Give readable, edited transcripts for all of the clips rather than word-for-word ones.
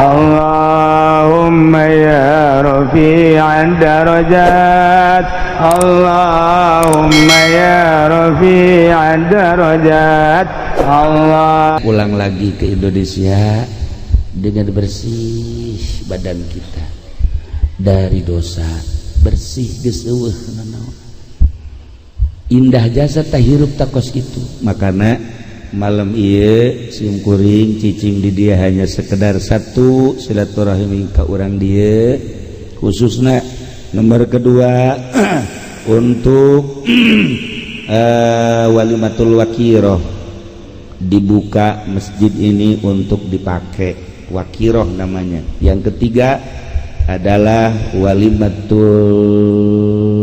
Allahumma ya rafi'ad darajat, Allahumma ya rafi'ad darajat. Allah. Pulang lagi ke Indonesia dengan bersih badan kita dari dosa, bersih, geus eueuh nanaon, indah jasa tah hirup takos itu. Makana malam ieu sim kuring cicing di dia hanya sekedar satu, silaturahmi ka urang dieu khususna. Nomor kedua, untuk walimatul wakiroh, dibuka masjid ini untuk dipakai wakiroh namanya. Yang ketiga adalah walimatul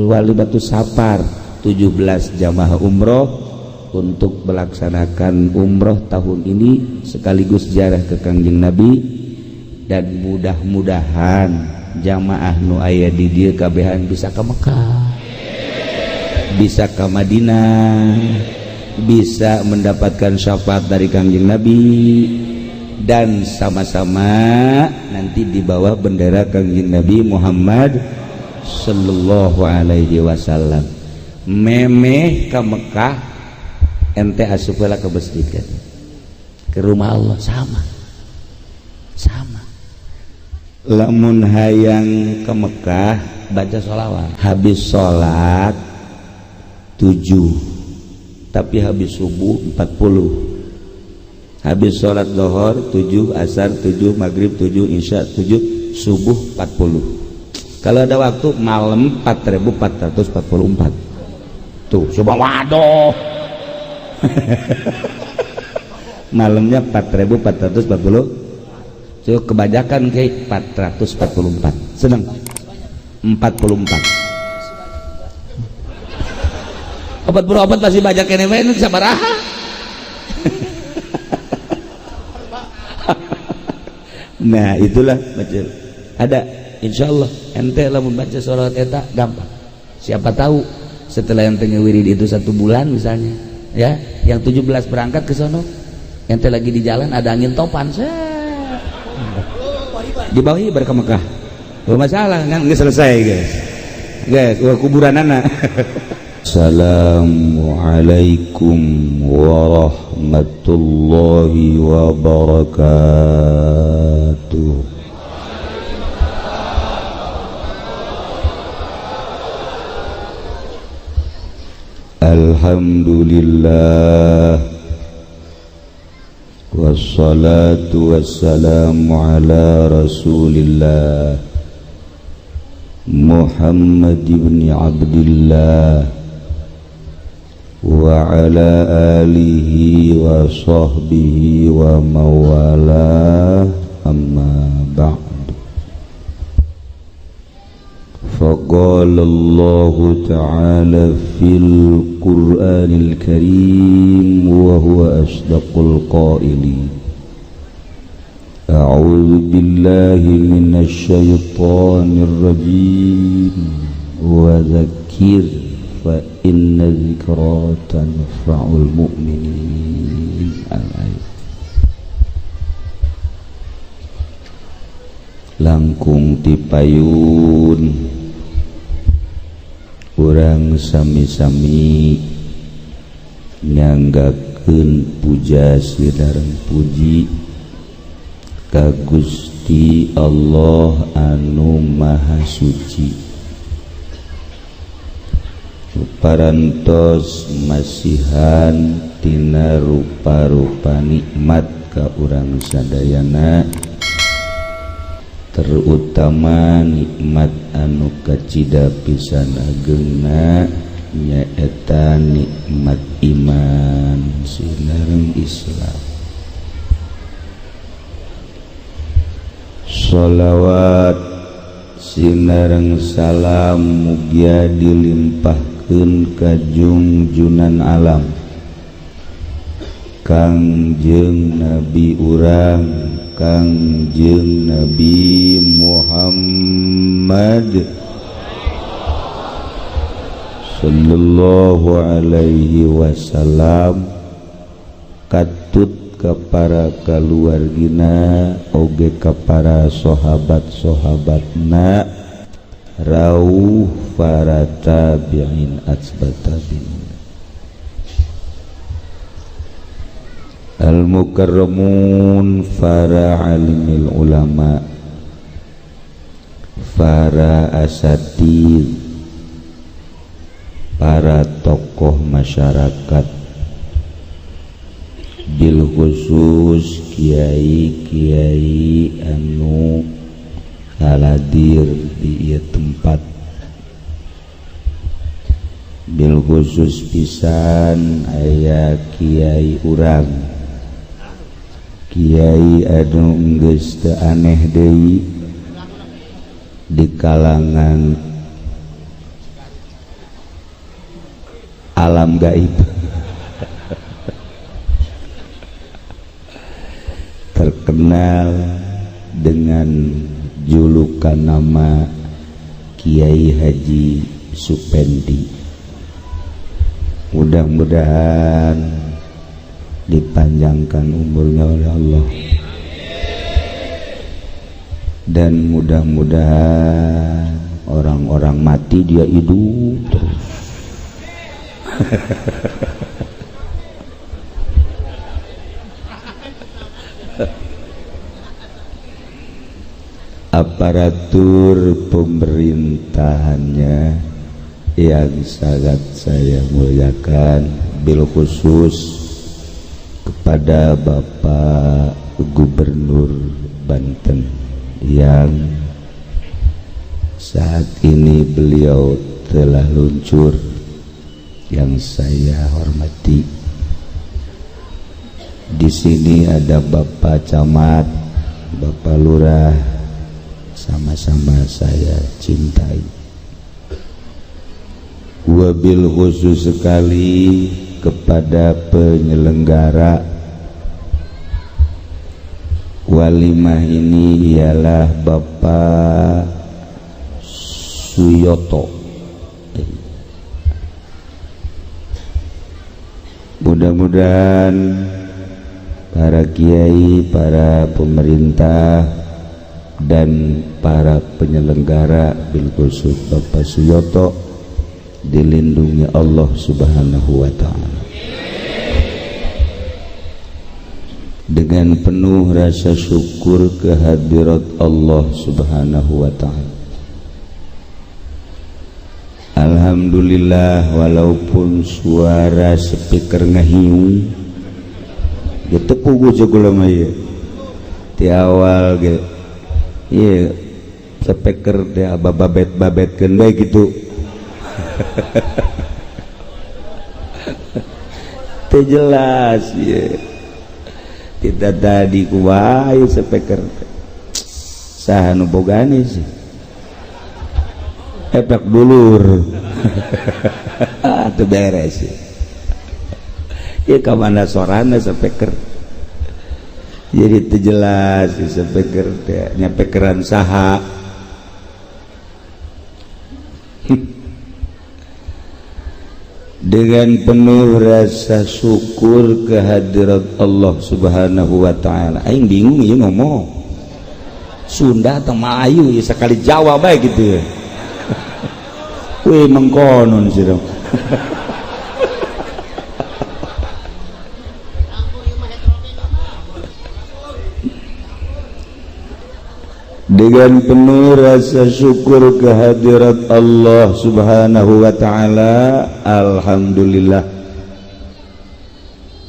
walimatul safar, 17 jamaah umroh untuk melaksanakan umroh tahun ini sekaligus ziarah ke Kangjeng Nabi, dan mudah-mudahan jamaah nu aya di dieu kabehan bisa ke Mekah, bisa ke Madinah, bisa mendapatkan syafaat dari Kangjeng Nabi, dan sama-sama nanti di bawah bendera Kangjeng Nabi Muhammad sallallahu alaihi wasallam. Memeh ke Mekah, ente asup heula ke masjid kan, ke rumah Allah. Sama sama lamun hayang ke Mekah, baca sholawat habis sholat 7, tapi habis subuh 40, habis sholat lohor 7, asar 7, maghrib 7, isya 7, subuh 40. Kalau ada waktu malam 4444 tuh. Coba, waduh, malamnya 4440. So, kebanyakan kayak 444, seneng 44, 44 masih banyak ini, ini sabaraha? Nah, itulah baca ada. Insya Allah ente lah membaca sholawat eta gampang. Siapa tahu setelah ente ngewirid itu satu bulan misalnya ya, yang 17 berangkat ke sono, ente lagi di jalan ada angin topan di bawah ke Mekah. Oh, masalah kan nggak selesai, guys, guys. Wah, kuburan anak. Assalamualaikum warahmatullahi wabarakatuh. Alhamdulillah, wassalatu wassalamu ala rasulillah Muhammad ibn Abdillah wa ala alihi wa sahbihi wa mawalah, amma ba'du. Faqala Allah ta'ala fil Qur'anil Karim wa huwa asdaqul qailin. A'udzu billahi minasy syaithanir rajim. Wa dzakkir fa inna dzikra tanfa'ul mu'minin. Al-ayat. Langkung tipayun urang sami-sami nyanggakeun puja sidareng puji ka Gusti Allah anu Maha Suci, parantos masihan tina rupa-rupa nikmat ka urang sadayana, terutama nikmat anu kacida pisan agengna, nyaeta nikmat iman sinareng Islam. Sholawat sinareng salam mugia dilimpahkeun ka jungjunan alam Kangjeng Nabi urang, Kangjeng Nabi Muhammad sallallahu alaihi wasallam, katut ka para kaluargina oge ka para sahabat-sahabatna rauh para tabi'in atsba tabi'in al-mukarramun para alimil ulama para asatid para tokoh masyarakat bil khusus kiai-kiai anu haladir di ieu tempat bil khusus pisan aya kiai urang kiai anu geus teu aneh deui di kalangan alam gaib terkenal dengan julukan nama Kiai Haji Supendi. Mudah-mudahan dipanjangkan umurnya oleh Allah dan mudah-mudahan orang-orang mati dia hidup terus. Aparatur pemerintahannya yang sangat saya muliakan, bil khusus kepada Bapak Gubernur Banten yang saat ini beliau telah luncur, yang saya hormati. Di sini ada Bapak Camat, Bapak Lurah, sama-sama saya cintai. Wabil khusus sekali kepada penyelenggara walimah ini ialah Bapak Suyoto. Mudah-mudahan para kiai, para pemerintah, dan para penyelenggara bil khusus Bapak Suyoto dilindungi Allah Subhanahu wa ta'ala. Dengan penuh rasa syukur kehadirat Allah Subhanahu wa ta'ala. Alhamdulillah, walaupun suara speaker ngahiung gitu pugu kula mah ieu ti awal ge ieu speaker teh bababet-babetkeun bae kitu. Teu jelas ieu. Tidak tadi kumaha ieu speaker teh. Saha nu bogane sih? Efek dulur. Teu beres ieu. Ieu ka mana sorana speaker. Jadi teu jelas ieu speaker teh nyapekeran saha. Dengan penuh rasa syukur kehadirat Allah Subhanahu wa ta'ala. Aing bingung ieu ngomong Sunda atau Melayu ya sekali Jawa bae gitu ya. Wih mengkonon sih dong. Dengan penuh rasa syukur kehadirat Allah Subhanahu wa ta'ala, alhamdulillah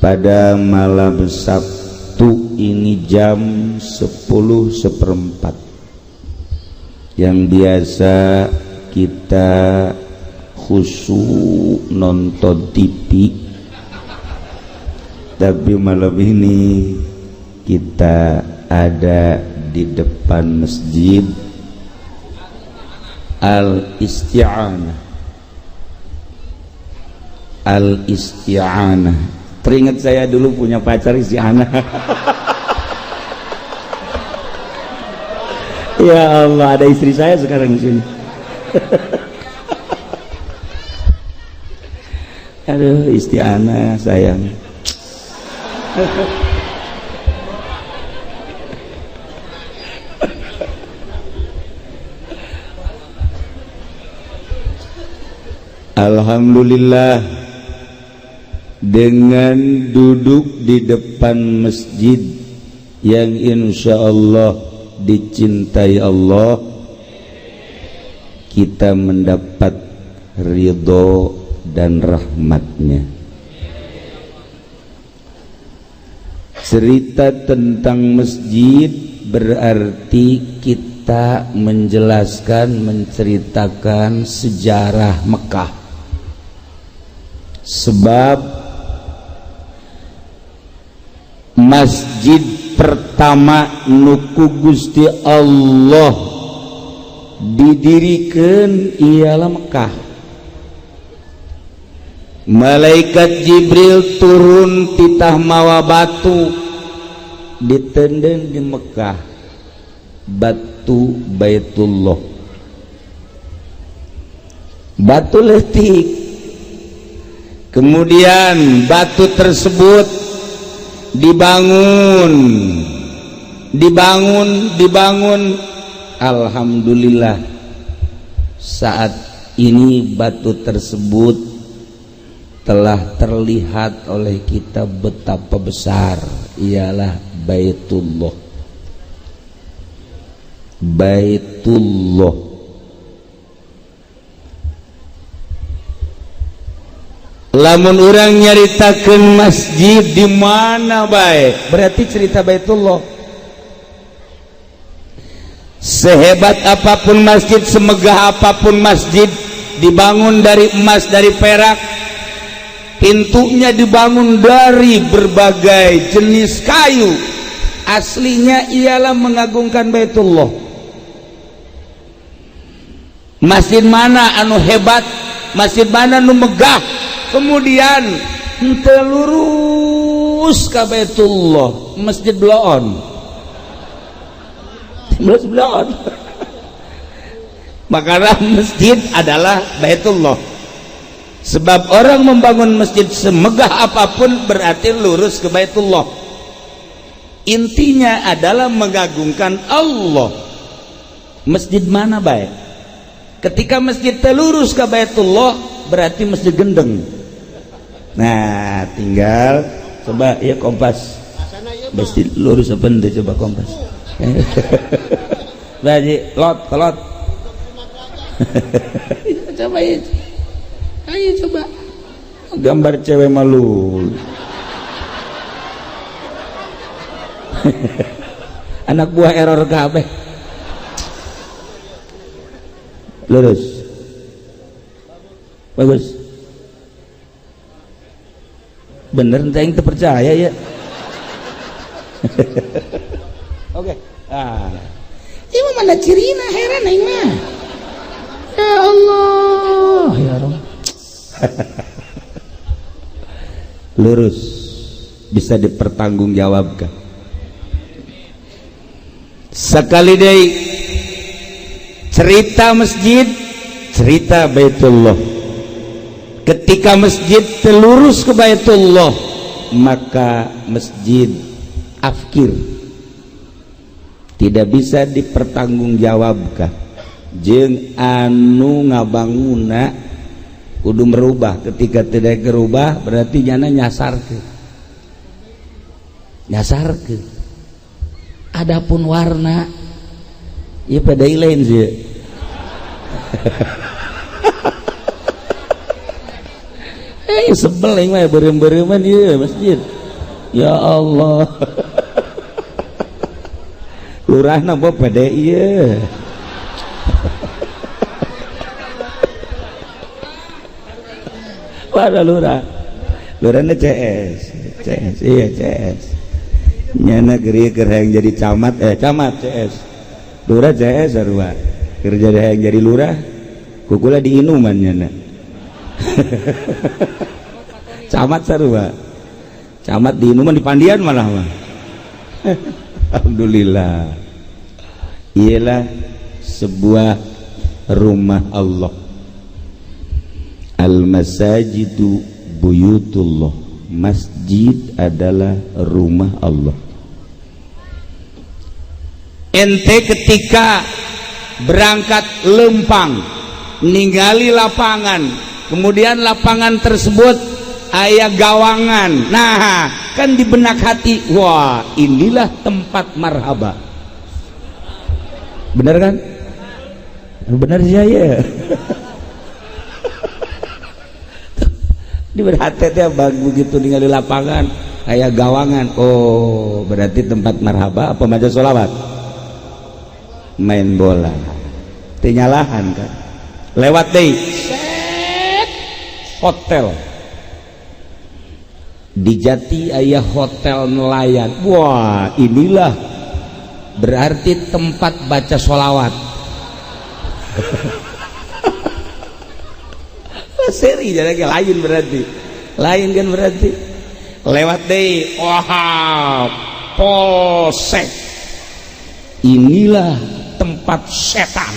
pada malam Sabtu ini jam 10.15 yang biasa kita khusyuk nonton TV, tapi malam ini kita ada di depan masjid Al-Isti'anah. Al-Isti'anah. Teringat saya dulu punya pacar Isti'anah. Ya Allah, ada istri saya sekarang di sini. Aduh, Isti'anah sayang. Alhamdulillah, dengan duduk di depan masjid yang insya Allah dicintai Allah, kita mendapat ridho dan rahmatnya. Cerita tentang masjid berarti kita menjelaskan, menceritakan sejarah Mekah. Sebab masjid pertama nu ku Gusti Allah didirikan ialah Mekah. Malaikat Jibril turun titah mawa batu, ditenden di Mekah, batu Baitullah, batu letik. Kemudian batu tersebut dibangun, dibangun, dibangun. Alhamdulillah, saat ini batu tersebut telah terlihat oleh kita betapa besar ialah Baitullah. Baitullah. Lamun urang nyaritakeun masjid di mana bae, berarti cerita Baitullah. Sehebat apapun masjid, semegah apapun masjid, dibangun dari emas, dari perak, pintunya dibangun dari berbagai jenis kayu, aslinya ialah mengagungkan Baitullah. Masjid mana anu hebat, masjid mana anu megah, kemudian henteu lurus ka Baitullah, masjid bloon. Masjid bloon. Maka masjid adalah Baitullah. Sebab orang membangun masjid semegah apapun berarti lurus ke Baitullah. Intinya adalah mengagungkan Allah. Masjid mana baik? Ketika masjid telurus ke Baitullah berarti masjid gendeng. Nah, tinggal coba ya kompas. Masjid lurus apa ente coba kompas. Baji lot lot. Coba ya. Ayo coba. Gambar cewek malu. Anak buah error kabeh. Lurus. Bagus. Bener ente yang terpercaya ya. Oke. Ah. Ieu mana cirina heran aing mah. Ya Allah, ya Rabb. Lurus bisa dipertanggungjawabkan. Sekali deui cerita masjid, cerita Baitullah. Ketika masjid telurus ke Baitullah, maka masjid afkir, tidak bisa dipertanggungjawabkan. Jeung anu ngabanguna kudu merubah. Ketika tidak gerubah berarti nyana nyasarkeun, nyasarkeun. Adapun warna ieu PDI lain sih. Sebel aing mah beureum-beureuman ieu masjid. Ya Allah. Lurahna bawa PDI ieu. Wadah lurah. Lurahna CS. CS, iya CS. Nyana keur hayang jadi camat, camat CS. Lurah CS sarua. Keur jadi hayang jadi lurah, kukula diinuman nyana. Camat sarua. Camat diinuman di Pandian malah mah. Alhamdulillah. Ialah sebuah rumah Allah. Al-masajidu buyutullah. Masjid adalah rumah Allah. Ente ketika berangkat lempang ningali lapangan Kemudian lapangan tersebut aya gawangan. Nah, kan di benak hati, wah, inilah tempat marhaba. Bener kan? Bener sih ya. Di berhati teh bang begitu ningali lapangan aya gawangan, oh berarti tempat marhaba apa maca sholawat? Main bola. Teu nyalahan kan. Lewat deui. Set hotel. Di Jati aya hotel nelayan. Wah, inilah berarti tempat baca sholawat. Seri jadi lain berarti. Lain kan berarti. Lewat deh, wah, polsek. Inilah tempat setan.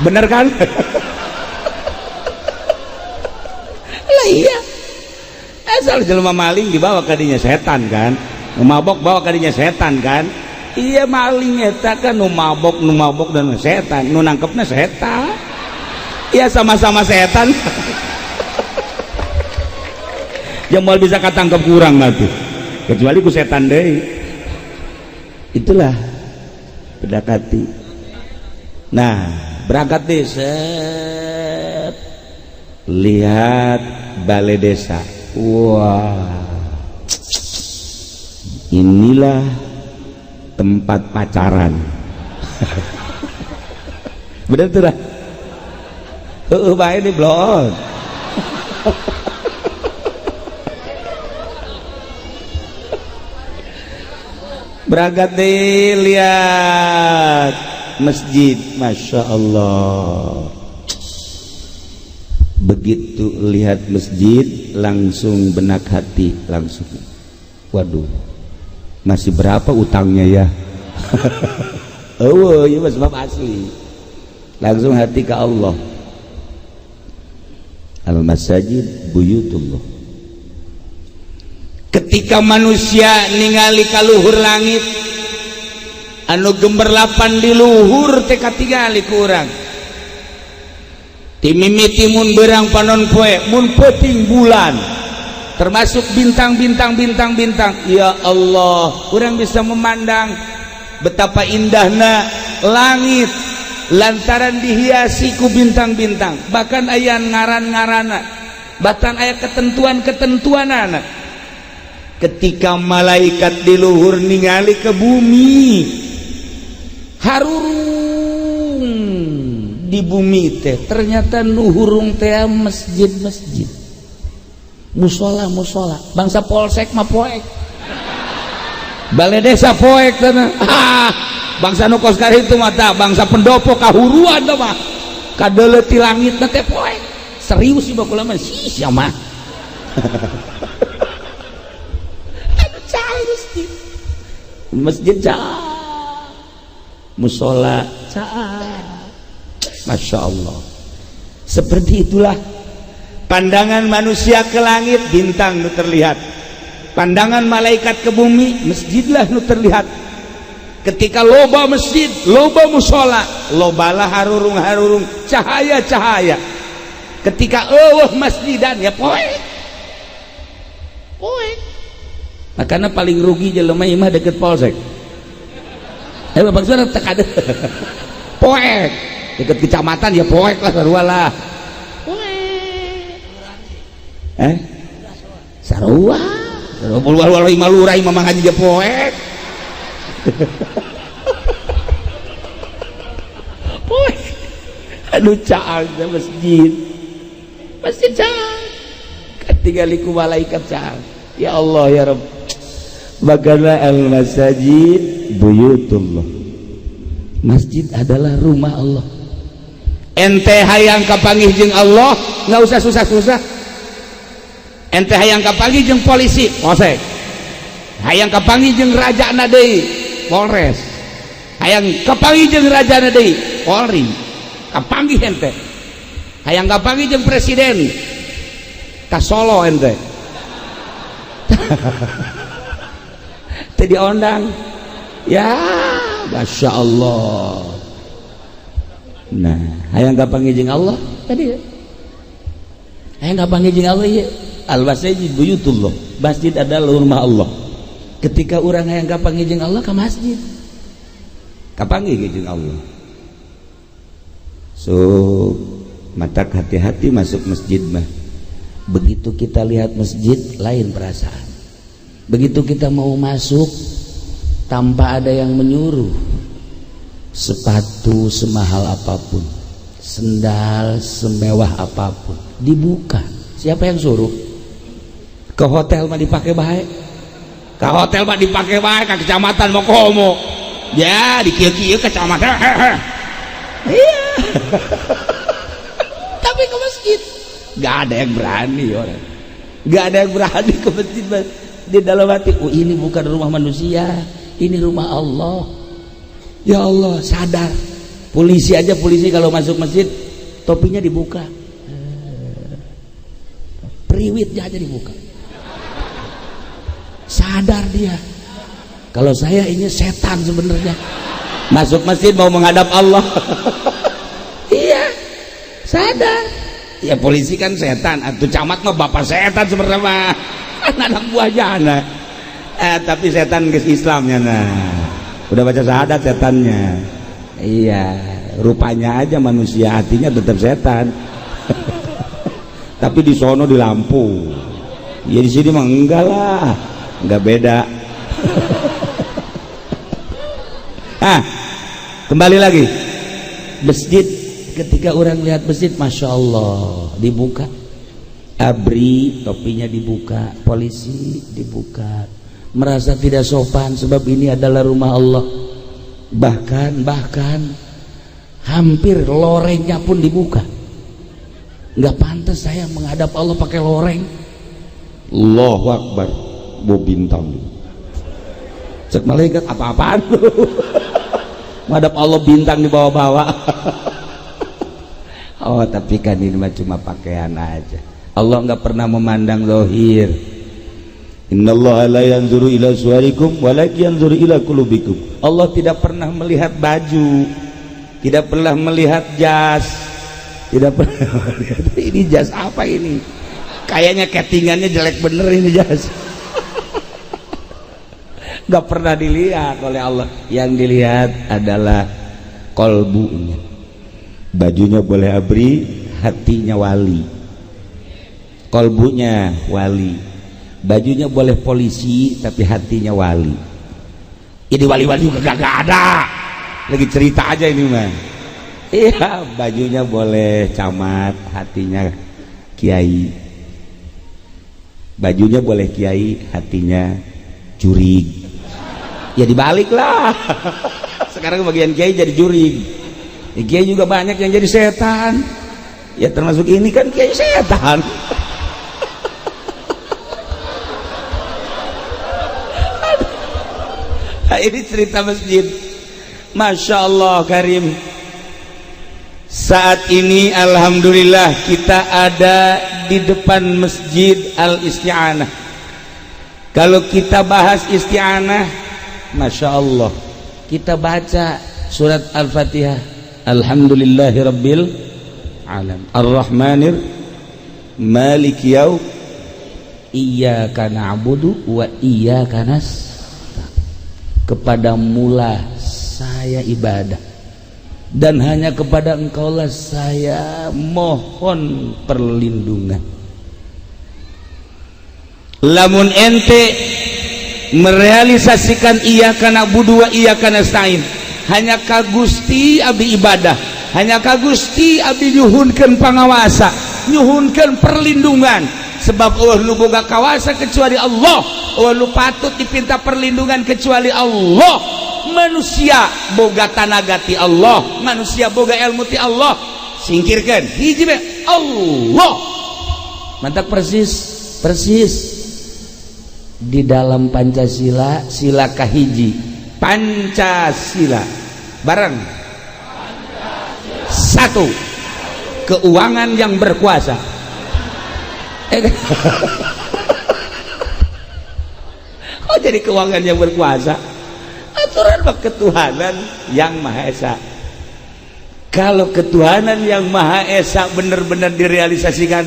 Bener kan? Lah iya. Asal jelema maling dibawa kadinya setan kan. Nu mabok bawa kadinya setan kan. Iya maling eta kan nu mabok dan setan, nu nangkepna setan. Iya sama-sama setan. Yang mau bisa katangkep kurang mah tuh. Kecuali ku setan deui. Itulah pedakati. Nah, berangkat deh set. Lihat balai desa. Wah. Inilah tempat pacaran. Bener tuh lah. Heeh bae di blon. Berangkat deh lihat masjid, masya Allah. Begitu lihat masjid langsung benak hati langsung. Waduh, masih berapa utangnya ya? Oh, iya sebab asli. Langsung hati ke Allah. Al-masajid buyutullah. Ketika manusia ningali kaluhur langit anu gemerlapan di luhur teh katingali ku urang. Timimiti mun berang panon poe, mun peuting bulan, termasuk bintang-bintang bintang-bintang. Ya Allah, urang bisa memandang betapa indahna langit lantaran dihiasi ku bintang-bintang. Bahkan aya ngaran-ngarana, bahkan aya ketentuan-ketentuan anak. Ketika malaikat di luhur ningali ke bumi, harurung di bumi teh ternyata nuhurung teh masjid-masjid, musola-musola, bangsa polsek mah poek, balai desa poek tanah. Ah, bangsa nu kos itu mata bangsa pendopo kahuruan teh mah kadeuleu ti langit teh poek. Serius sih bakula mah sih sia mah. Aduh cah masjid. Masjid cah. Musola cah. Masya Allah. Seperti itulah pandangan manusia ke langit, bintang nu terlihat. Pandangan malaikat ke bumi, masjidlah nu terlihat. Ketika loba masjid, loba musola, lobalah harurung-harurung cahaya-cahaya. Ketika eueuh masjidan ya poek. Poek. Makanya paling rugi jelema imah deket polsek. Bapak saudara tek ada. Poek. Deket kecamatan ya poek lah sarua lah. Poek. Sarua. Sarua imah lurah imah mang haji dia poek. Poek. Aduh caang masjid. Masjid caang. Katingali ku malaikat caang. Ya Allah ya Rabb. Bagaimana al-masajid buyutullah. Masjid adalah rumah Allah. Ente hayang kapanggih jeung Allah, nggak usah susah-susah. Ente hayang kapanggih jeung polisi, polsek. Hayang kapanggih jeung raja na deui, Polres. Hayang kapanggih jeung raja na deui, Polri. Kapanggih ente. Hayang kapanggih jeung presiden, ka Solo ente. Teu diondang. Ya, Masya Allah. Nah, hayang kapanggih jeung Allah tadi ya. Hayang kapanggih jeung Allah ieu. Al masjid buyutullah. Masjid adalah rumah Allah. Ketika urang hayang kapanggih jeung Allah ka masjid. Kapanggih jeung Allah. So matak hati-hati masuk masjid mah. Begitu kita lihat masjid lain perasaan. Begitu kita mau masuk tanpa ada yang menyuruh, sepatu semahal apapun, sendal semewah apapun dibuka. Siapa yang suruh? Ke hotel mah dipakai baik, ke hotel mah dipakai baik, ke kecamatan mau komo ya di kieu-kieu kecamatan. Iya. Tapi ke masjid nggak ada yang berani, orang nggak ada yang berani ke masjid. Di dalam hati, oh ini bukan rumah manusia, ini rumah Allah. Ya Allah, sadar. Polisi aja, polisi kalau masuk masjid topinya dibuka, priwitnya aja dibuka. Sadar dia. Kalau saya ini setan sebenarnya. Masuk masjid mau menghadap Allah. Iya, sadar. Ya polisi kan setan, atau camat mah bapak setan sebenarnya mah. Anak buahnya anak. Tapi setan geus Islamnya nah. Udah baca syahadat setannya. Iya, rupanya aja manusia, hatinya tetap setan. Tapi di sono di lampu. Ya di sini mah enggak lah, enggak beda. Ah, kembali lagi. Masjid, ketika orang lihat masjid, masya Allah, dibuka. Abri topinya dibuka, polisi dibuka, merasa tidak sopan sebab ini adalah rumah Allah. Bahkan hampir lorengnya pun dibuka. Nggak pantas saya menghadap Allah pakai loreng. Allahu Akbar, bu bintang. Cek malaikat apa-apaan lu? Menghadap Allah bintang dibawa-bawa. Oh tapi kan ini mah cuma pakaian aja. Allah nggak pernah memandang zahir. Innallaha la yanzuru ila suwarikum walakin yanzuru ila qulubikum. Allah tidak pernah melihat baju, tidak pernah melihat jas, tidak pernah melihat ini jas apa ini. Kayaknya ketingannya jelek bener ini jas. Nggak pernah dilihat oleh Allah. Yang dilihat adalah kolbunya. Bajunya boleh abri, hatinya wali. Kolbunya wali. Bajunya boleh polisi, tapi hatinya wali. Ini wali-wali juga gak ada. Lagi cerita aja ini mah. Iya, bajunya boleh camat, hatinya kiai. Bajunya boleh kiai, hatinya jurig. Ya dibalik lah. Sekarang bagian kiai jadi jurig. Ya, kiai juga banyak yang jadi setan. Ya termasuk ini kan kiai setan. Nah, ini cerita masjid. Masya Allah Karim. Saat ini alhamdulillah kita ada di depan Masjid Al-Isti'anah. Kalau kita bahas isti'anah, Masya Allah, kita baca surat Al-Fatihah. Alhamdulillahirabbil alamin. Ar-Rahmanir Maliki yaum iyyaka na'budu wa iyyaka nasta'in. Kepadamulah saya ibadah dan hanya kepada engkaulah saya mohon perlindungan. Lamun ente merealisasikan iyyaka na'budu wa iyyaka nasta'in, hanya ka Gusti abdi ibadah, hanya ka Gusti abdi nyuhunkeun pangawasa, nyuhunkeun perlindungan. Sebab eueuh nu boga kawasa kecuali Allah, eueuh nu patut dipinta perlindungan kecuali Allah. Manusia boga tanaga ti Allah, manusia boga ilmu ti Allah. Singkirkan hiji be Allah. Mantap, persis persis di dalam Pancasila, sila kahiji Pancasila bareng satu, keuangan yang berkuasa. Oh jadi keuangan yang berkuasa, aturan mah ketuhanan yang Maha Esa. Kalau ketuhanan yang Maha Esa benar-benar direalisasikan,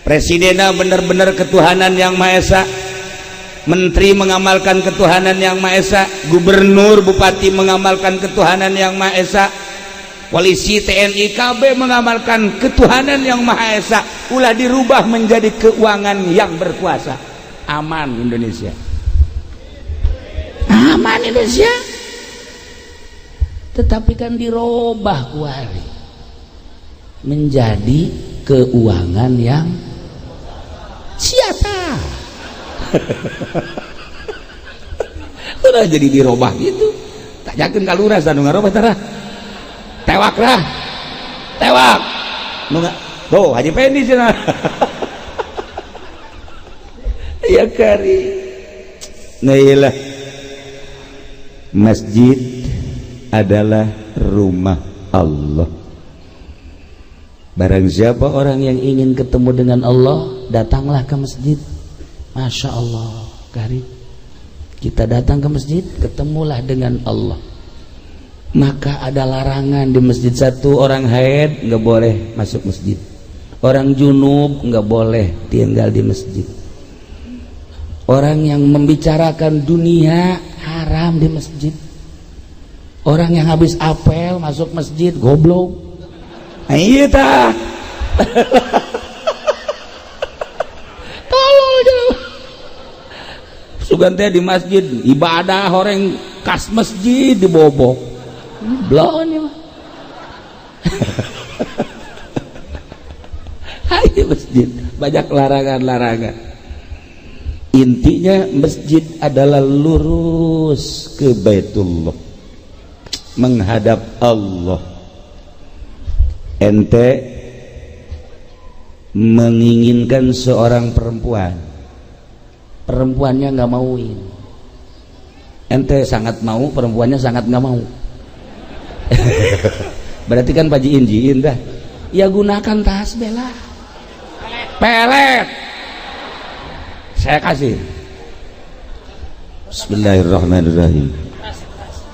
Presidenna bener-bener ketuhanan yang Maha Esa, menteri mengamalkan ketuhanan yang Maha Esa, gubernur, bupati mengamalkan ketuhanan yang Maha Esa, polisi, TNI, KB mengamalkan ketuhanan yang Maha Esa. Ulah dirubah menjadi keuangan yang berkuasa. Aman Indonesia, aman Indonesia. Tetapi kan dirubah kuari menjadi keuangan yang siapa. Udah jadi dirubah gitu. Tak yakin ka lurah anu ngarobah tara. Tewak lah, tewak nu tuh Haji Pendi cenah. Ya kari. Nah iyalah, masjid adalah rumah Allah. Barang siapa orang yang ingin ketemu dengan Allah, datanglah ke masjid. Masya Allah, kari. Kita datang ke masjid, ketemulah dengan Allah. Maka ada larangan di masjid. Satu, orang haid nggak boleh masuk masjid, orang junub nggak boleh tinggal di masjid, orang yang membicarakan dunia haram di masjid, orang yang habis apel masuk masjid goblok. Iya tah. Tolol sugan teh di masjid ibadah orang kas masjid dibobok. Blon ya mah. Hai masjid banyak larangan-larangan. Intinya masjid adalah lurus ke Baitullah, menghadap Allah. Ente menginginkan seorang perempuan, perempuannya nggak mauin. Ente sangat mau, perempuannya sangat nggak mau. Berarti kan pajiin jiin dah. Ya gunakan tas bela pelet. Saya kasih. Bismillahirrahmanirrahim.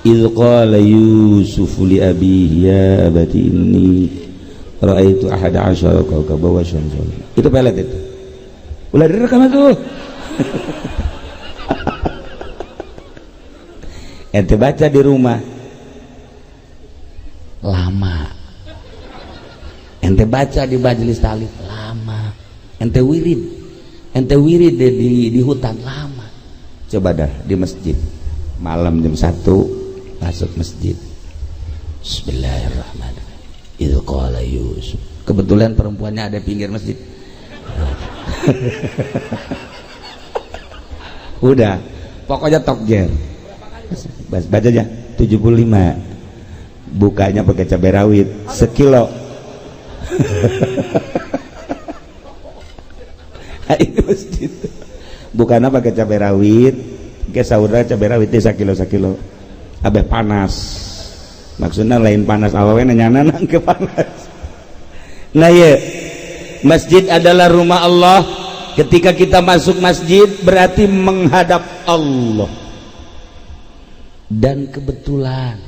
Idz qala Yusuf li abihi ya abati inni ra'aitu ahada asyara kawkaban wa syamsa. Itu pelet itu. Ulah direkam tuh. Ente baca di rumah lama, ente baca di majelis taklim lama, ente wirid di hutan lama. Coba dah di masjid malam jam 1 masuk masjid. Bismillahirrahmanirrahim. Idz qala Yusuf. Kebetulan perempuannya ada pinggir masjid. Udah, pokoknya tokjer. Baca aja 75. Bukanya pakai cabai rawit sekilo. Ini masjid bukannya pakai cabai rawit, ke saudara cabai rawit teh sakilo sakilo, abeh panas. Maksudnya lain panas awewe nanya nang ke panas. Nah ya, masjid adalah rumah Allah. Ketika kita masuk masjid berarti menghadap Allah. Dan kebetulan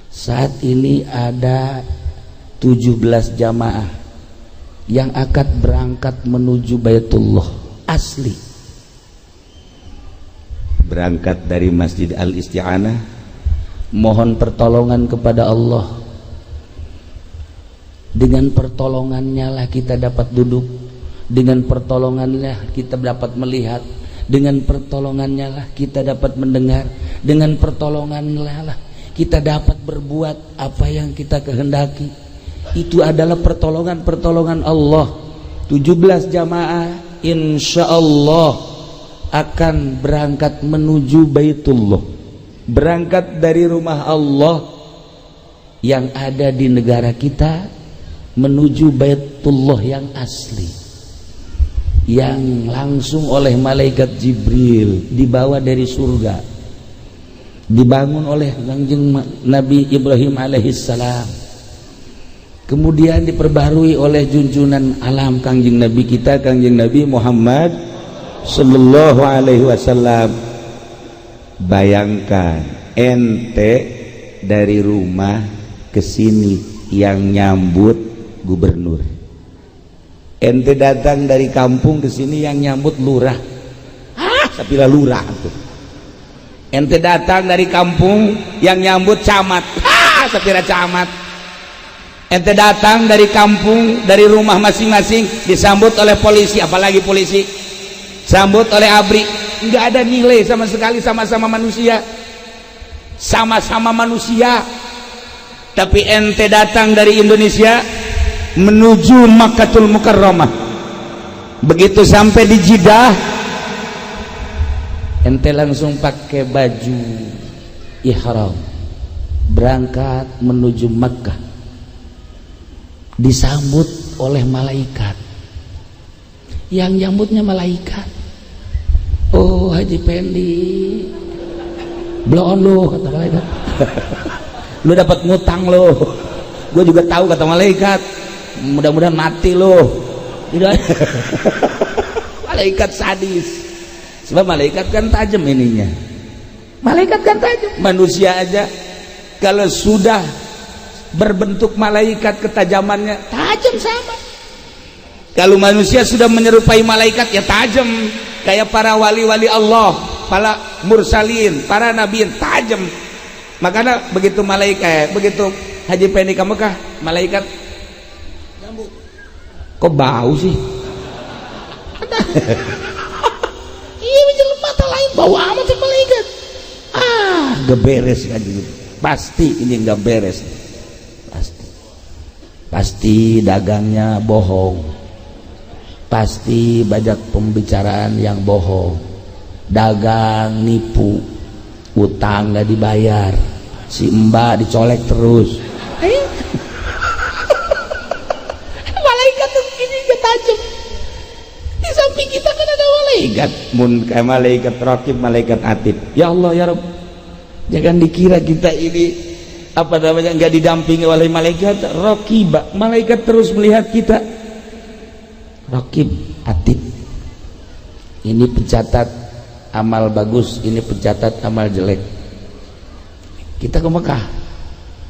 saat ini ada 17 jamaah yang akan berangkat menuju Baitullah asli. Berangkat dari Masjid Al-Isti'anah, mohon pertolongan kepada Allah. Dengan pertolongannya lah kita dapat duduk, dengan pertolongannya kita dapat melihat, dengan pertolongannya lah kita dapat mendengar, dengan pertolongannya lah kita dapat berbuat apa yang kita kehendaki. Itu adalah pertolongan-pertolongan Allah. 17 jamaah insya Allah akan berangkat menuju Baitullah, berangkat dari rumah Allah yang ada di negara kita menuju Baitullah yang asli, yang langsung oleh malaikat Jibril dibawa dari surga, dibangun oleh Kangjeng Nabi Ibrahim alaihissalam, kemudian diperbarui oleh junjunan alam Kangjeng Nabi kita, Kangjeng Nabi Muhammad sallallahu alaihi wasallam. Bayangkan ente dari rumah ke sini yang nyambut gubernur, Ente datang dari kampung ke sini yang nyambut lurah. Ah, sapira lurah tuh. Ente datang dari kampung yang nyambut camat. Ah, sapira camat. Ente datang dari kampung, dari rumah masing-masing disambut oleh polisi, apalagi polisi. Sambut oleh ABRI. Enggak ada nilai sama sekali, sama-sama manusia. Sama-sama manusia. Tapi ente datang dari Indonesia menuju Makkatul Mukarramah, begitu sampai di Jeddah ente langsung pakai baju ihram berangkat menuju Makkah, disambut oleh malaikat. Yang nyambutnya malaikat. Oh, Haji Pendi, bloon lu, kata malaikat. Lu dapat ngutang lo, gue juga tahu, kata malaikat. Mudah-mudahan mati lo. Tidak. Malaikat sadis, sebab malaikat kan tajam ininya. Malaikat kan tajam. Manusia aja kalau sudah berbentuk malaikat ketajamannya tajam sama. Kalau manusia sudah menyerupai malaikat ya tajam, kayak para wali-wali Allah, para mursalin, para nabiin, tajam. Makanya begitu malaikat, begitu Haji Pendi ke Mekah, malaikat kok bau sih? Iya, jelema lain bau amat sih malaikat. Ah, gak beres kan gitu. Pasti ini nggak beres. Pasti. Pasti dagangnya bohong. Pasti banyak pembicaraan yang bohong. Dagang nipu, utang nggak dibayar, si mbak dicolek terus. Malaikat tuh gini tajam. Di samping kita kan ada malaikat, mun kayak malaikat raqib, malaikat atid. Ya Allah ya Rabb, jangan dikira kita ini apa namanya nggak didampingi oleh malaikat raqib. Malaikat terus melihat kita. Raqib, atid. Ini pencatat amal bagus, ini pencatat amal jelek. Kita ke Mekah,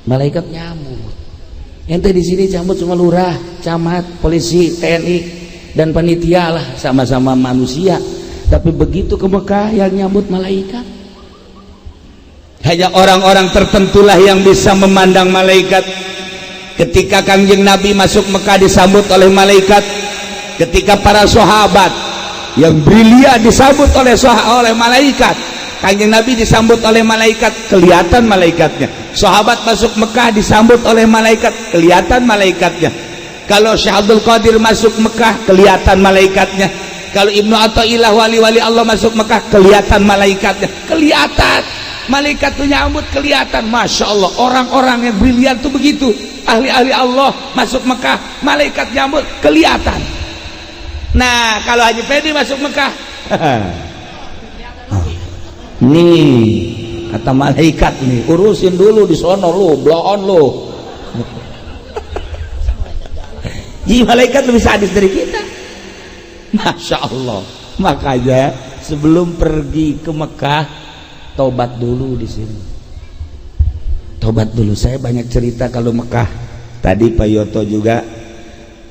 malaikat nyambut. Ente di sini nyambut cuma lurah, camat, polisi, TNI, dan panitia lah, sama-sama manusia. Tapi begitu ke Mekah yang nyambut malaikat. Hanya orang-orang tertentulah yang bisa memandang malaikat. Ketika Kangjeng Nabi masuk Mekah disambut oleh malaikat. Ketika para sahabat yang brilian disambut oleh oleh malaikat. Kangjeng Nabi disambut oleh malaikat, kelihatan malaikatnya. Sahabat masuk Mekah disambut oleh malaikat, kelihatan malaikatnya. Kalau Syekh Abdul Qadir masuk Mekah, kelihatan malaikatnya. Kalau Ibnu Athaillah wali-wali Allah masuk Mekah, kelihatan malaikatnya. Kelihatan. Malaikat tuh nyambut kelihatan. Masya Allah, orang-orang yang brilian tuh begitu. Ahli-ahli Allah masuk Mekah, malaikat nyambut kelihatan. Nah, kalau Haji Pendi masuk Mekah, nih kata malaikat nih, urusin dulu di sono lu, bloon lu. Jadi malaikat lebih sadis dari kita. Masya Allah. Makanya sebelum pergi ke Mekah, tobat dulu di sini. Tobat dulu. Saya banyak cerita kalau Mekah. Tadi Pak Yoto juga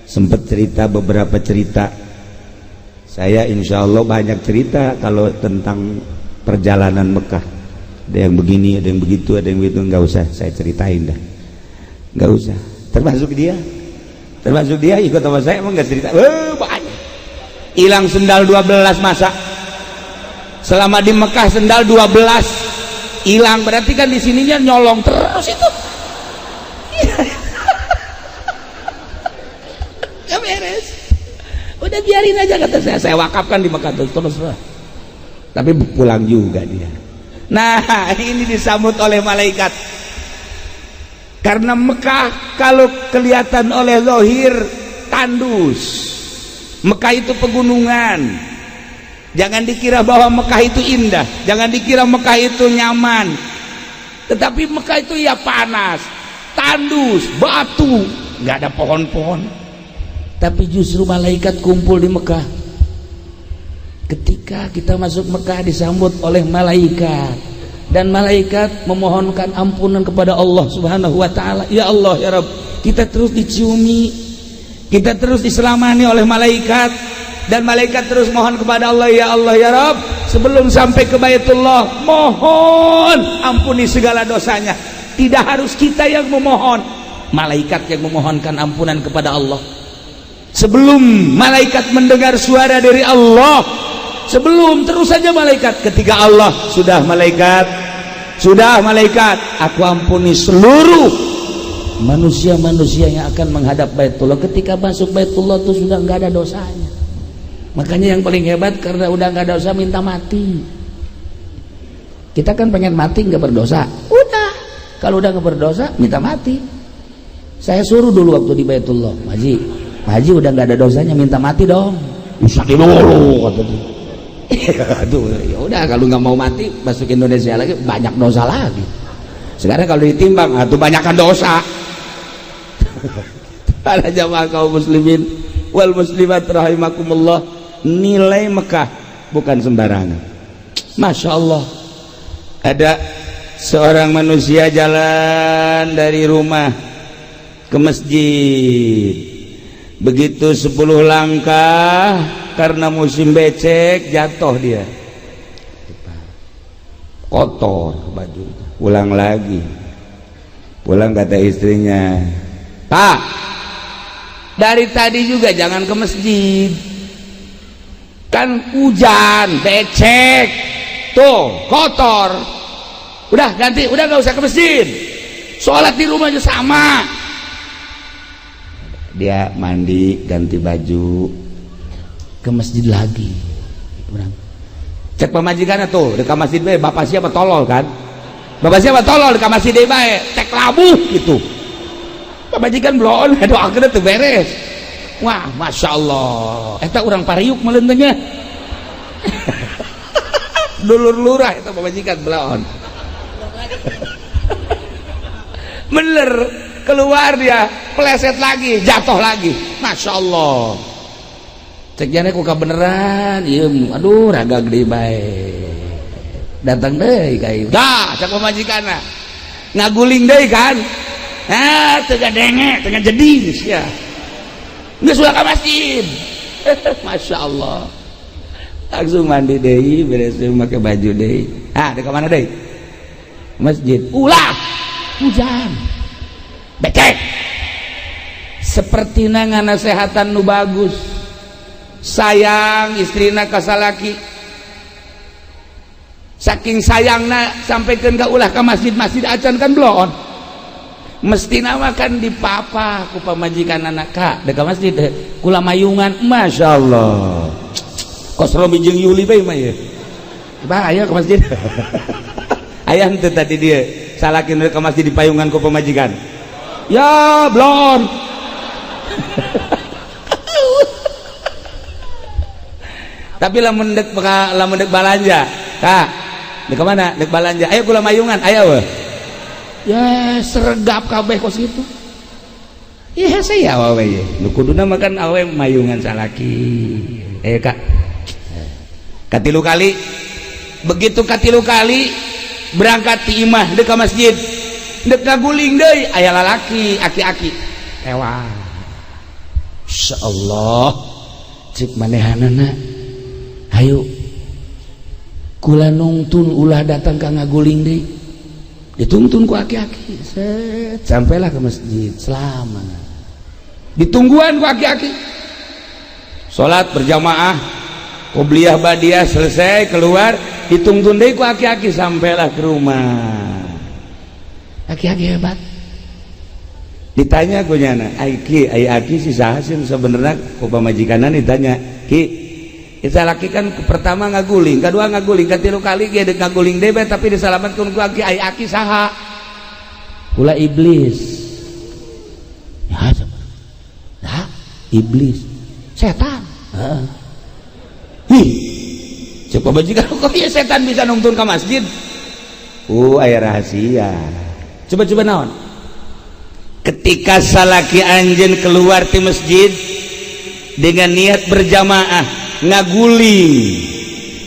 sempat cerita beberapa cerita. Saya insya Allah banyak cerita kalau tentang perjalanan Mekah. Ada yang begini, ada yang begitu, ada yang begitu. Nggak usah saya ceritain dah, nggak usah. Termasuk dia, termasuk dia ikut sama saya emang nggak cerita. Banyak. Hilang sendal 12 masa. Selama di Mekah sendal 12 hilang, berarti kan di sininya nyolong terus itu. Nggak beres. Udah biarin aja kata saya wakafkan di Mekah terus terus. Tapi pulang juga dia. Nah, ini disambut oleh malaikat. Karena Mekah kalau kelihatan oleh zahir tandus. Mekah itu pegunungan. Jangan dikira bahwa Mekah itu indah, jangan dikira Mekah itu nyaman. Tetapi Mekah itu ya panas, tandus, batu, nggak ada pohon-pohon. Tapi justru malaikat kumpul di Mekah. Ketika kita masuk Mekah disambut oleh malaikat, dan malaikat memohonkan ampunan kepada Allah Subhanahu wa taala. Ya Allah ya Rabb, kita terus diciumi. Kita terus diselamani oleh malaikat dan malaikat terus mohon kepada Allah, ya Allah, ya Rabb, sebelum sampai ke Baitullah mohon ampuni segala dosanya. Tidak harus kita yang memohon, malaikat yang memohonkan ampunan kepada Allah. Sebelum malaikat mendengar suara dari Allah, sebelum, terus saja malaikat, ketika Allah sudah, malaikat sudah, malaikat, aku ampuni seluruh manusia-manusia yang akan menghadap Baitullah. Ketika masuk Baitullah itu sudah nggak ada dosanya. Makanya yang paling hebat, karena udah nggak ada dosa, minta mati. Kita kan pengen mati nggak berdosa. Udah, kalau udah nggak berdosa, minta mati. Saya suruh dulu waktu di Baitullah, Haji, Haji, udah nggak ada dosanya, minta mati dong. Usah dulu, kata dia. Aduh, ya udah, kalau nggak mau mati, masuk Indonesia lagi banyak dosa lagi. Sekarang kalau ditimbang, atau banyakkan dosa. Para jamaah kaum muslimin wal muslimat rahimakumullah, nilai Mekah bukan sembarangan. Masya Allah, ada seorang manusia jalan dari rumah ke masjid. Begitu 10 langkah, karena musim becek, jatuh dia, kotor baju. Pulang lagi, pulang, kata istrinya, "Pak, dari tadi juga jangan ke masjid, kan hujan, becek tuh, kotor. Udah ganti, udah gak usah ke masjid, sholat di rumah aja sama." Dia mandi, ganti baju, ke masjid lagi. Urang cek pamajikan tuh dekat masjid bae, "Bapak siapa tolol kan, bapak siapa tolol, dekat masjid deui bae." Cek labuh gitu pamajikan, bloon. Aduh, akhirnya tuh beres. Wah, masya Allah, eta urang pariuk melentengnya, dulur lurah eta pamajikan, bloon bener. Keluar dia, pleset lagi, jatuh lagi. Masya Allah, cek jane ku beneran ieu, aduh, raga gede bae. Datang deui ka ieu dah, cek pamajikanna, ngaguling deui kan. Ah, teu denge, teu jadi sia, geus ulah ka masjid. Masya Allah, langsung mandi deui, beres deui, make baju deui. Ah, di mana deui? Masjid. Ulah, hujan, becek. Seperti nganasehatan nu bagus, sayang istrina ka salaki, saking sayangna sampai ke ulah ke masjid-masjid acan kan bloon. Mesti nama kan di papa ku pamajikan, anak kak deka masjid deh kula mayungan. Masya Allah, kos Romi jeung Yuli bae mah ya. Bah, ayo ke masjid. Aya henteu tadi dia salakin ke masjid di payungan ku pamajikan? Ya bloon. Tapi lamun dek, lamun dek balanja, kak, dek mana? Dek balanja, ayo kula mayungan, ayo weh. Ya sergap kabeh kos itu. Ya saya awewe ye nu kuduna makan awe mayungan salaki. Eh, kak, katilu kali. Begitu katilu kali berangkat ti imah dek ka masjid, dek ngaguling deui, aya lalaki aki-aki ewa. Insyaallah, cek manehanana, "Ayo kula nungtun, ulah datang ka ngaguling deui." Dituntun ku aki-aki, set, sampailah ke masjid selamat. Ditungguan ku aki-aki, salat berjamaah, qobliyah badiah selesai, keluar, ditungtun deui ku aki-aki, sampailah ke rumah. Aki-aki hebat. Ditanya ku nyana, "Ai ki, ai aki si saha sih sebenarnya?" Ku pamajikanna ditanya, "Ki, kita laki kan pertama ngaguling, kedua ngaguling, katilu kali ge dek ngaguling deui, tapi disalamatkeun ku aki. Ai aki saha?" "Kula iblis." Ya, nah, iblis, setan. Heeh. Hi, cek pamajikan, kok ya setan bisa nungtun ke masjid? Aya rahasia. Coba-coba naon? Ketika salaki anjeun keluar di masjid dengan niat berjamaah, ngaguling,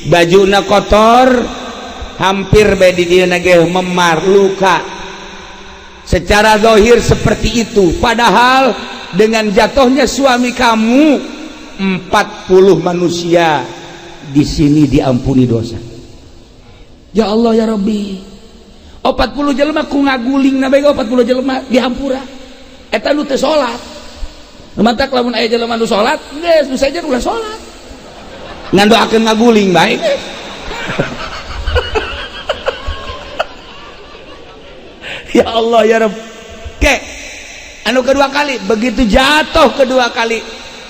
bajuna kotor, hampir bae di dieu ge memar luka, secara zahir seperti itu, padahal Dengan jatuhnya suami kamu 40 manusia di sini diampuni dosa. Ya Allah ya Rabbi, 40 jelema ku ngaguling na bae 40 jelema dihampura. Eta nu teu salat. Matak lamun aya jelema nu salat, geus nu saja ulah salat. Ngan doakeun ngaguling bae geus. Ya Allah ya Rabb. Ke anu kedua kali, begitu jatuh kedua kali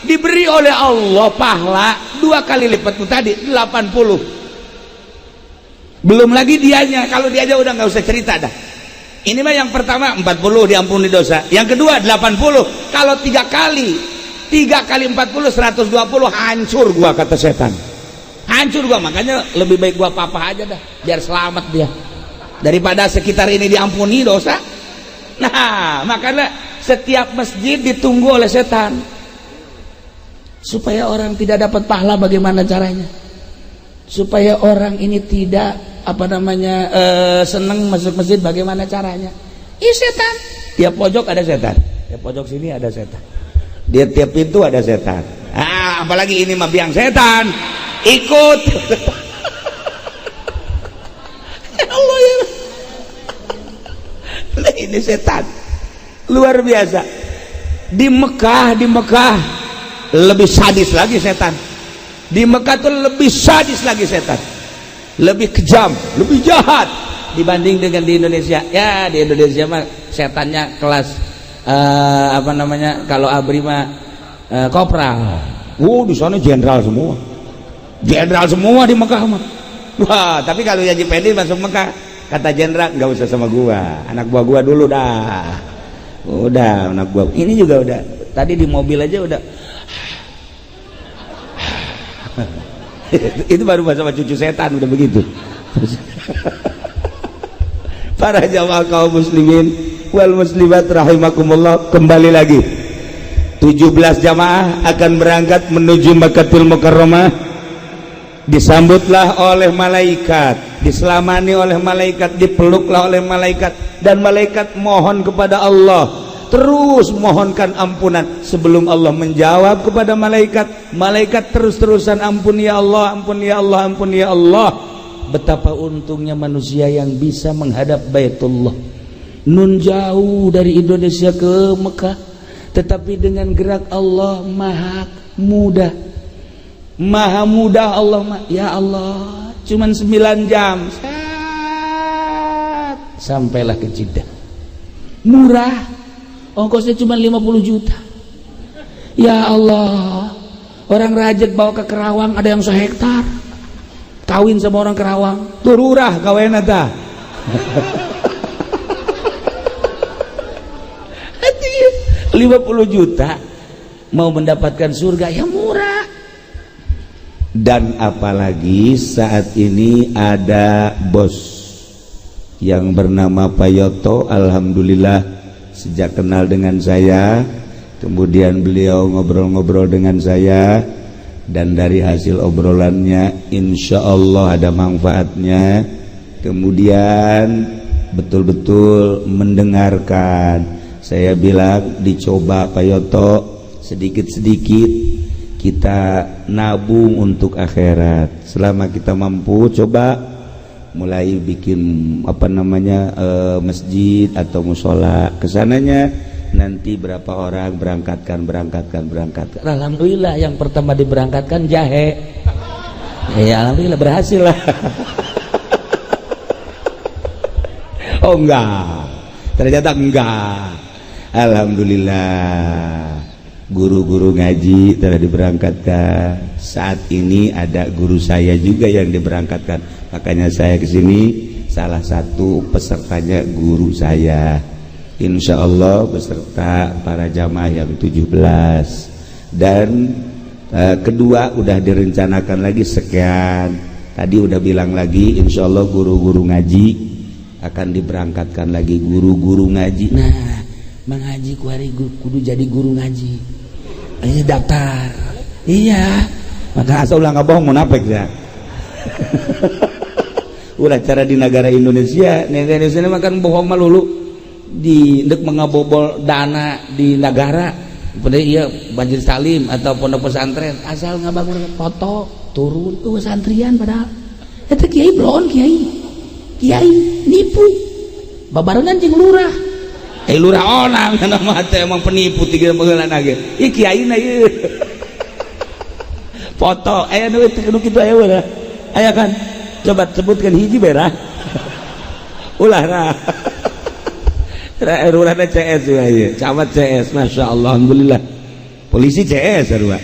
diberi oleh Allah pahala 2 kali lipat itu tadi 80. Belum lagi dianya, kalau dia aja udah nggak usah cerita dah. Ini mah yang pertama 40 diampuni dosa, yang kedua 80. Kalau 3 kali, 3 kali 40 120, hancur gua kata setan. Hancur gua, makanya lebih baik gua papa aja dah biar selamat dia. Daripada sekitar ini diampuni dosa. Nah, makanya setiap masjid ditunggu oleh setan supaya orang tidak dapat pahala. Bagaimana caranya supaya orang ini tidak seneng masuk masjid? Bagaimana caranya? Ih, setan. Tiap pojok ada setan, tiap pojok sini ada setan, dia tiap pintu ada setan. Ah, apalagi ini mah biang setan ikut. Ya Allah ya. Nah, ini setan luar biasa. Di Mekah lebih sadis lagi setan. Di Mekah tuh lebih sadis lagi setan, lebih kejam, lebih jahat dibanding dengan di Indonesia. Ya di Indonesia mah setannya kelas kalau abri mah kopral. Di sana jenderal semua, jenderal semua di Mekah mah. Wah, tapi kalau Haji Pendi masuk Mekah, kata jenderal nggak usah sama gua, anak buah gua dulu dah. Udah anak buah ini juga udah tadi di mobil aja udah. Itu baru sama cucu setan udah begitu. Para jamaah kaum muslimin wal muslimat rahimakumullah, kembali lagi 17 jamaah akan berangkat menuju Makkatul Mukarramah. Disambutlah oleh malaikat, diselamani oleh malaikat, dipeluklah oleh malaikat, dan malaikat mohon kepada Allah, terus mohonkan ampunan. Sebelum Allah menjawab kepada malaikat, malaikat terus-terusan ampun ya Allah, ampun ya Allah, ampun ya Allah. Betapa untungnya manusia yang bisa menghadap Baitullah. Nun jauh dari Indonesia ke Mekah, tetapi dengan gerak Allah maha mudah. Maha mudah Allah, ya Allah, cuman 9 jam sampailah ke Jeddah. Murah, ongkosnya cuma 50 juta. Ya Allah, orang Rajeg bawa ke Kerawang ada yang sehektar, kawin sama orang Kerawang, tururah kawin eta. 50 juta mau mendapatkan surga, ya murah. Dan apalagi saat ini ada bos yang bernama Pak Yoto, alhamdulillah sejak kenal dengan saya, kemudian beliau ngobrol-ngobrol dengan saya, dan dari hasil obrolannya insya Allah ada manfaatnya. Kemudian betul-betul mendengarkan. Saya bilang dicoba Pak Yoto, sedikit-sedikit kita nabung untuk akhirat. Selama kita mampu, coba mulai bikin masjid atau musola. Kesananya nanti berapa orang berangkatkan. Alhamdulillah yang pertama diberangkatkan jahe. Ya alhamdulillah berhasil lah. Oh enggak, ternyata enggak. Alhamdulillah guru-guru ngaji telah diberangkatkan. Saat ini ada guru saya juga yang diberangkatkan. Makanya saya kesini, salah satu pesertanya guru saya. Insya Allah beserta para jamaah yang 17. Dan kedua udah direncanakan lagi sekian. Tadi udah bilang lagi insya Allah guru-guru ngaji akan diberangkatkan lagi, guru-guru ngaji. Nah, mengaji kuari kudu jadi guru ngaji. Ini daftar. Iya. Maka asal ulah ngabohong munafik ya. Ulah cara di negara Indonesia, negara Indonesia makan bohong melulu. Di ndek mengabobol dana di negara. Pada iya majelis taklim atau pondok pesantren asal ngabangun foto turun tuh santrian, padahal itu kiai blon, kiai kiai nipu babarengan jeung lurah. Lurah onang mah teh emang penipu tiga baheula ge. Ieu kiai na ieu foto aya nu nu kitu, aya ulah aya kan? Coba sebutkan hiji berah ulah. Nah, lurahna CS juga ieu, camat CS, Masya Allah, alhamdulillah. Polisi CS sarua.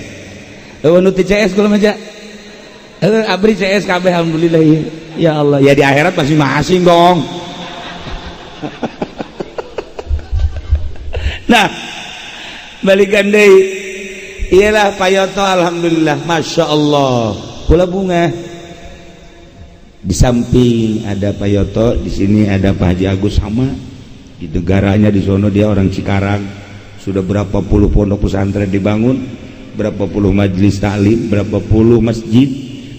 Eueuh nu ti CS kula mah, abri CS kabeh, alhamdulillah ieu. Ya Allah, ya di akhirat masing-masing dong. Nah, balikan deui, iyalah Pak Yoto, alhamdulillah, Masya Allah, kula bunga di samping ada Pak Yoto, di sini ada Pak Haji Agus, sama di negaranya di sono, dia orang Cikarang. Sudah berapa puluh pondok pesantren dibangun, berapa puluh majelis taklim, berapa puluh masjid,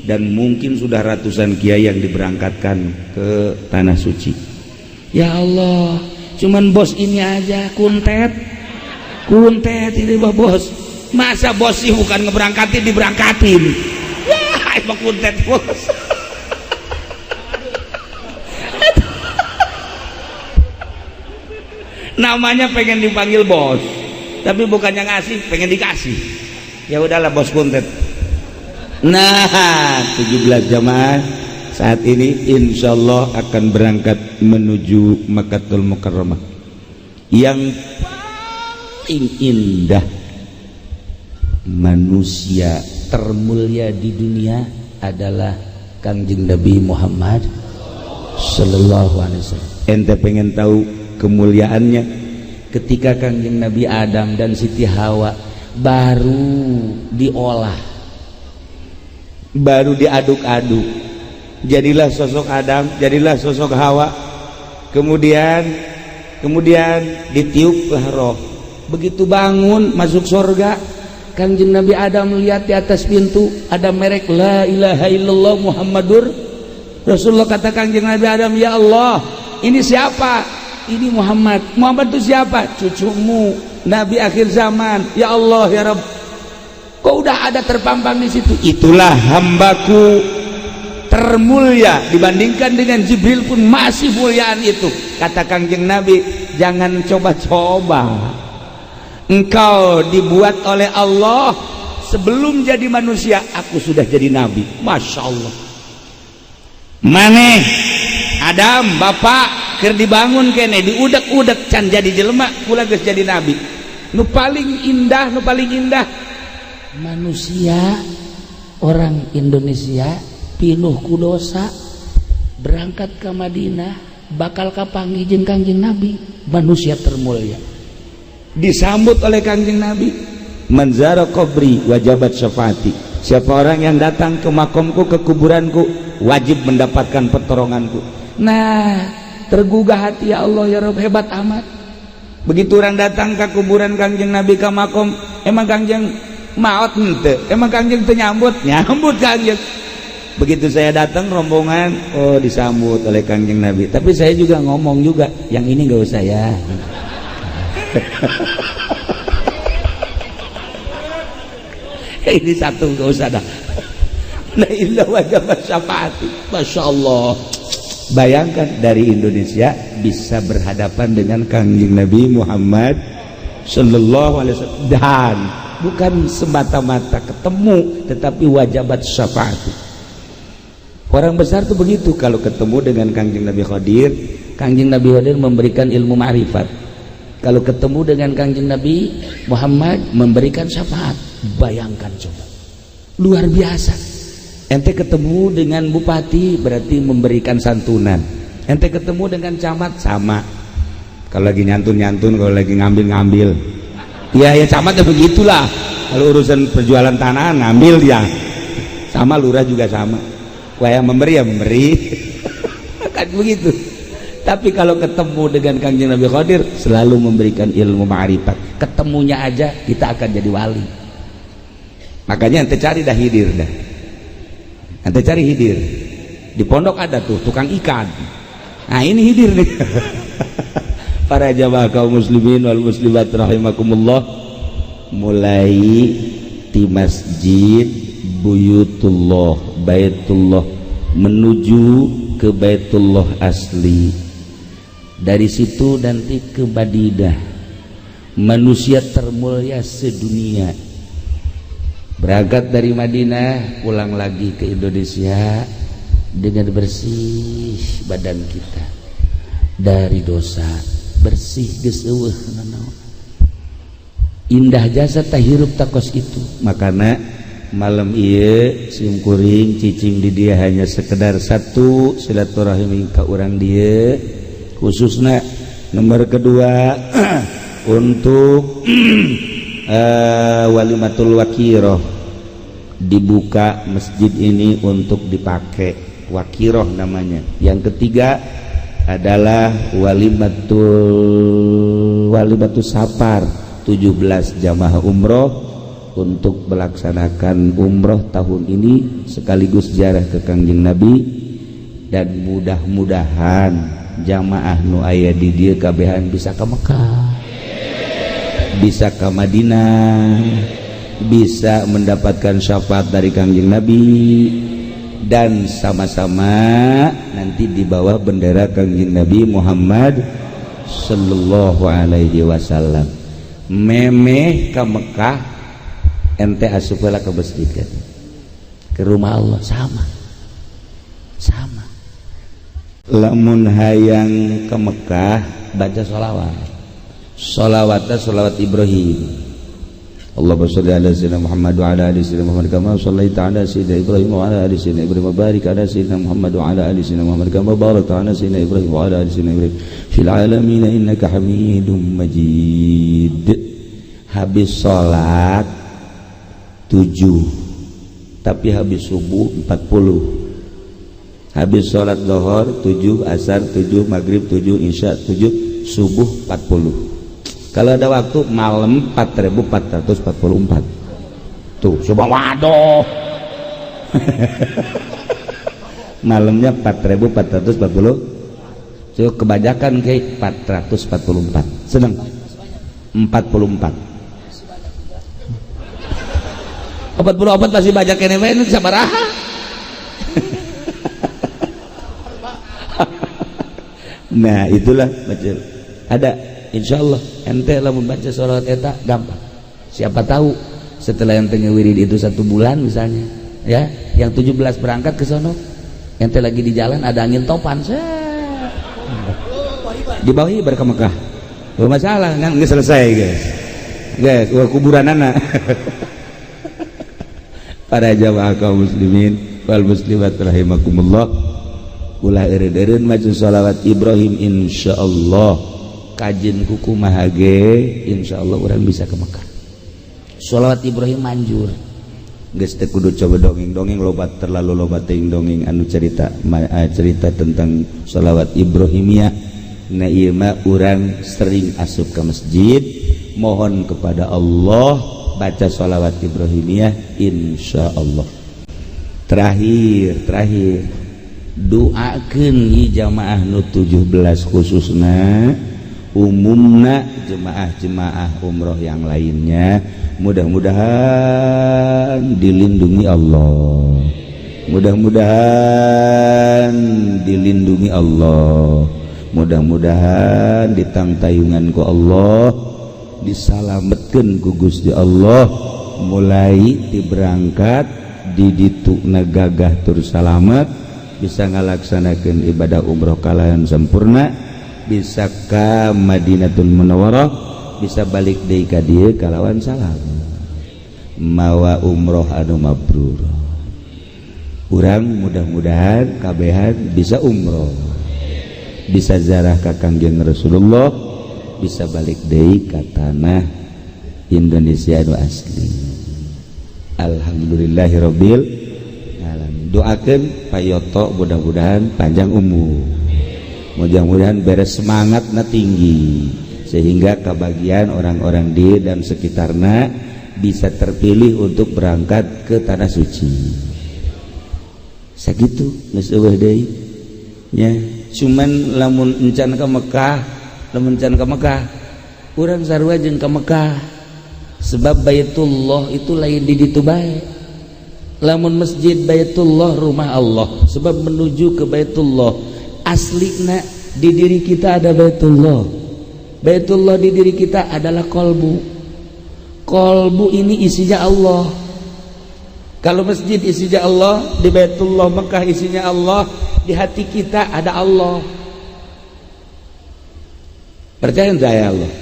dan mungkin sudah ratusan kiai yang diberangkatkan ke tanah suci. Ya Allah, cuman bos ini aja kuntet kuntet ini bos. Masa bos sih bukan ngeberangkatin, diberangkatin ya, emang kuntet bos. Namanya pengen dipanggil bos, tapi bukannya ngasih, pengen dikasih. Ya udahlah, bos kuntet. Nah, 17 jamaah saat ini insya Allah akan berangkat menuju Makkatul Mukarramah yang paling indah. Manusia termulia di dunia adalah Kangjeng Nabi Muhammad Sallallahu Alaihi Wasallam. Ente pengen tahu kemuliaannya? Ketika Kangjeng Nabi Adam dan Siti Hawa baru diolah, baru diaduk-aduk, jadilah sosok Adam, jadilah sosok Hawa, kemudian kemudian ditiuplah roh. Begitu bangun masuk surga, Kangjeng Nabi Adam melihat di atas pintu ada merek la ilaha illallah Muhammadur Rasulullah. Kata Kangjeng Nabi Adam, "Ya Allah, ini siapa?" "Ini Muhammad." "Muhammad itu siapa?" "Cucumu, Nabi akhir zaman." "Ya Allah, ya Rabb, kok udah ada terpampang di situ?" "Itulah hambaku termulia, dibandingkan dengan Jibril pun masih muliaan itu." Kata Kangjeng Nabi, "Jangan coba-coba. Engkau dibuat oleh Allah sebelum jadi manusia, aku sudah jadi nabi." Masya Allah. Maneh Adam, bapak keur dibangun kene, diudek-udek, can jadi jelema, kula geus jadi nabi. Nu paling indah, nu paling indah manusia, orang Indonesia pinuh ku dosa, berangkat ke Madinah bakal kapanggih jeung Kangjeng Nabi, manusia termulia, disambut oleh Kangjeng Nabi. Man zara qabri wajabat syafaati. Siapa orang yang datang ke makomku, ke kuburanku, wajib mendapatkan pertolonganku. Nah, tergugah hati, ya Allah, ya Rabb, hebat amat. Begitu orang datang ke kuburan Kangjeng Nabi, ke makom, emang Kangjeng maot henteu? Emang Kangjeng teu nyambut? Nyambut Kangjeng. Begitu saya datang rombongan, oh, disambut oleh Kangjeng Nabi. Tapi saya juga ngomong juga, yang ini nggak usah ya. Ini satu nggak usah dah. La illa wajib syafaati. Masya Allah, bayangkan dari Indonesia bisa berhadapan dengan Kangjeng Nabi Muhammad Sallallahu Alaihi Wasallam, dan bukan semata-mata ketemu, tetapi wajabat syafaati. Orang besar tuh begitu, kalau ketemu dengan Kangjeng Nabi Khadir, Kangjeng Nabi Khadir memberikan ilmu ma'rifat. Kalau ketemu dengan Kangjeng Nabi Muhammad, memberikan syafaat. Bayangkan coba, luar biasa. Ente ketemu dengan bupati berarti memberikan santunan. Ente ketemu dengan camat sama, kalau lagi nyantun-nyantun, kalau lagi ngambil-ngambil ya, ya camat ya begitulah. Kalau urusan perjualan tanah ngambil dia sama, lurah juga sama. Wah, yang memberi ya memberi kan begitu. Tapi kalau ketemu dengan Kangjeng Nabi Khadir, selalu memberikan ilmu ma'rifat. Ketemunya aja kita akan jadi wali. Makanya ente cari dah hidir dah, ente cari hidir. Di pondok ada tuh tukang ikan. Nah, ini hidir nih. Para jamaah kaum muslimin wal muslimat rahimakumullah. Mulai di masjid Buyutullah, Baitullah, menuju ke Baitullah asli. Dari situ nanti ke Madinah. Manusia termulia sedunia berangkat dari Madinah, pulang lagi ke Indonesia dengan bersih badan kita dari dosa, bersih, geus euweuh nanaon. Indah jasa tah hirup takos itu. Makana malam ieu sim kuring cicing di dieu hanya sekedar satu, silaturahmi ka urang dieu khususnya. Nomor kedua, untuk walimatul wakiroh, dibuka masjid ini untuk dipakai wakiroh namanya. Yang ketiga adalah walimatul safar 17 jamaah umroh untuk melaksanakan umroh tahun ini sekaligus ziarah ke Kangjeng Nabi. Dan mudah-mudahan jamaah nu aya di dieu kabehan bisa ke Mekah, bisa ke Madinah, bisa mendapatkan syafaat dari Kangjeng Nabi, dan sama-sama nanti di bawah bendera Kangjeng Nabi Muhammad Sallallahu Alaihi Wasallam. Memeh ke Mekah, ente asup heula ke masjid kan, ke rumah Allah, sama sama. Lamun hayang ke Mekah, baca sholawat. Sholawatnya sholawat Ibrahim. Allahumma sholli ala sayyidina Muhammad wa ala ali sayyidina Muhammad kama shallaita ala sayyidina Ibrahim wa ala ali sayyidina Ibrahim wa barik ala sayyidina Muhammad wa ala ali sayyidina Muhammad kama barakta ala sayyidina Ibrahim wa ala ali sayyidina Ibrahim fil alamin innaka Hamidum Majid. Habis sholat 7, tapi habis subuh 40. Habis sholat lohor 7, asar 7, maghrib 7, isya 7, subuh 40. Kalau ada waktu malam 4444 tuh coba. Waduh, malamnya 4440. So, kebanyakan kayak 444, seneng 44 44 masih banyak ini ini sabaraha. Nah, itulah baca ada. Insya Allah ente lah membaca sholawat eta gampang. Siapa tahu setelah ente ngewirid itu satu bulan misalnya ya, yang 17 berangkat ke sono, ente lagi di jalan ada angin topan di bawah ke Mekah. Gak masalah kan, nggak selesai, guys, guys. Wah, kuburan anak. Para jamaah kaum muslimin wal muslimat rahimakumullah, ulah eureun-eureun maca sholawat Ibrahim. Insyaallah kajin kuku mahage, insyaallah orang bisa ke Mekah. Sholawat Ibrahim manjur. Geus teu kudu coba dongeng-dongeng lobat, terlalu lobat teuing dongeng anu cerita cerita tentang sholawat Ibrahimiyah. Nah, ieu mah urang sering asup ke masjid, mohon kepada Allah, baca sholawat Ibrahimiyah, insyaallah. Terakhir, terakhir, doakeun ieu jamaah nu 17 khususna, umumna jemaah-jemaah umroh yang lainnya, mudah-mudahan dilindungi Allah, mudah-mudahan dilindungi Allah, mudah-mudahan ditangtayungan ku Allah, disalametkeun ku Gusti Allah. Mulai diberangkat di ditu gagah tur salamet, bisa ngalaksanakeun ibadah umroh kalayan sempurna, bisa ka Madinatul Munawwarah, bisa balik deui ka dieu kalawan salam, mawa umroh anu mabrur. Urang mudah-mudahan kabehan bisa umroh, bisa ziarah ka Kangjeng Rasulullah, bisa balik deui ka tanah Indonesia nu asli. Alhamdulillahirabbil alamin. Doakeun Pak Yoto mudah-mudahan panjang umur, mudah-mudahan beres semangatna tinggi sehingga kebagian orang-orang di dan sekitarnya bisa terpilih untuk berangkat ke tanah suci. Sakitu, geus euweuh deui nya. Cuman lamun encan ke Mekah, lamun encan ke Mekah, urang sarua jeung ke Mekah. Sebab Baitullah itu lain di ditu bae. Lamun masjid Baitullah, rumah Allah, sebab menuju ke Baitullah. Aslina di diri kita ada Baitullah. Baitullah di diri kita adalah kolbu. Kolbu ini isinya Allah. Kalau masjid isinya Allah, di Baitullah Mekah isinya Allah, di hati kita ada Allah. Percaya enggak ya Allah?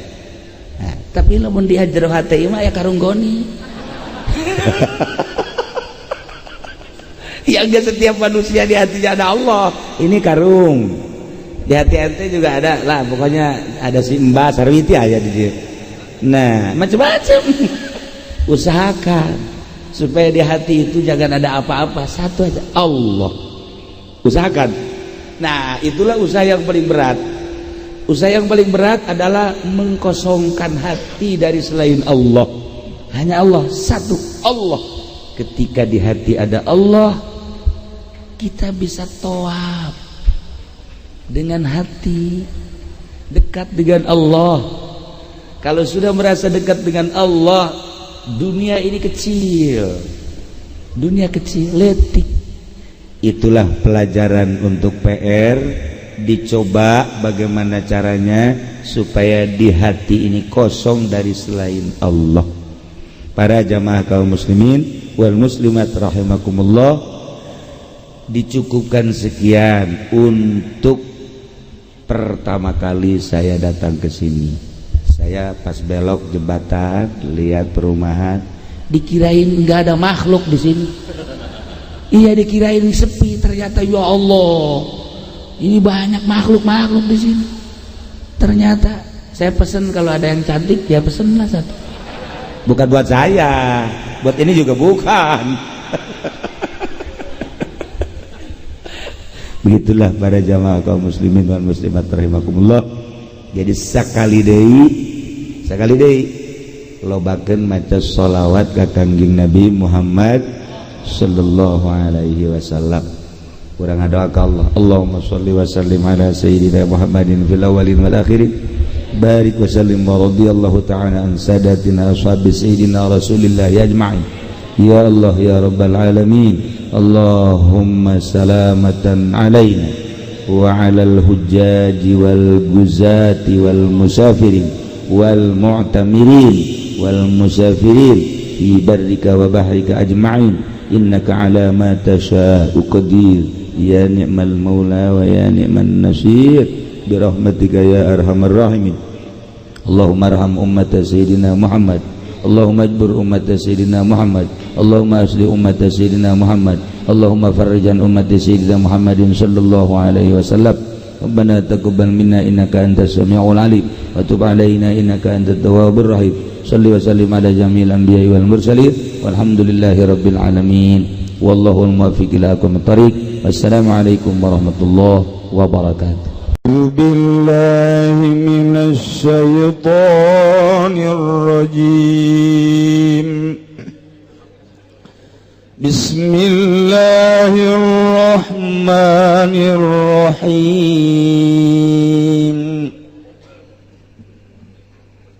Nah, tapi lamun di jero hati mah ya karunggoni. Ya enggak setiap manusia di hatinya ada Allah. Ini karung. Di hati ente juga ada lah, pokoknya ada si Mbak Sarwiti aja di dia. Nah, macam-macam. Usahakan supaya di hati itu jangan ada apa-apa, satu aja, Allah. Usahakan. Nah, itulah usaha yang paling berat. Usaha yang paling berat adalah mengkosongkan hati dari selain Allah. Hanya Allah, satu, Allah. Ketika di hati ada Allah, kita bisa tawaf dengan hati, dekat dengan Allah. Kalau sudah merasa dekat dengan Allah, dunia ini kecil. Dunia kecil, letik. Itulah pelajaran untuk PR. Dicoba bagaimana caranya supaya di hati ini kosong dari selain Allah. Para jamaah kaum muslimin wal muslimat rahimakumullah, dicukupkan sekian untuk pertama kali saya datang ke sini. Saya pas belok jembatan lihat perumahan, dikirain nggak ada makhluk di sini. Iya, dikirain sepi, ternyata ya Allah, ini banyak makhluk-makhluk di sini. Ternyata saya pesen, kalau ada yang cantik ya pesenlah satu. Bukan buat saya, buat ini juga bukan. Begitulah para jamaah kaum muslimin dan muslimat rahimakumullah. Jadi sekali deui lobakeun maca sholawat ka Kangjeng Nabi Muhammad sallallahu alaihi wasallam. Kurang doa ka Allah. Allahumma sholli wa sallim ala sayyidina Muhammadin fil awwalin wal akhirin. Barik wa sallim wa radhiyallahu ta'ala an sadatina ashabi sayyidina Rasulillah ajma'in. Ya Allah ya rabbal alamin. Allahumma salamatan alaina wa alal hujjaji wal guzati wal musafirin wal mu'tamirin wal musafirin fi barrika wa bahrika ajma'in. Innaka ala ma tasha'u qadir. Ya ni'mal maula wa ya ni'man nasir. Birahmatika ya arhamar rahimin. Allahumma arham ummata sayyidina Muhammad. Allahumma ajbur ummata sayyidina Muhammad. Allahumma asli ummata sayyidina Muhammad. Allahumma farrijan ummati sayyidina Muhammadin sallallahu alaihi wasallam. Rabbana taqabbal minna innaka antas samiul alim wa tub alaina innaka antat tawwabur rahim. Salli wa sallim ala jami'il anbiya'i wal mursalin. Walhamdulillahi rabbil alamin. Wallahul muwaffiq ila aqwamit thariq. Wassalamualaikum warahmatullahi wabarakatuh. Billahi minasy syaithanir rajim. Bismillahirrahmanirrahim.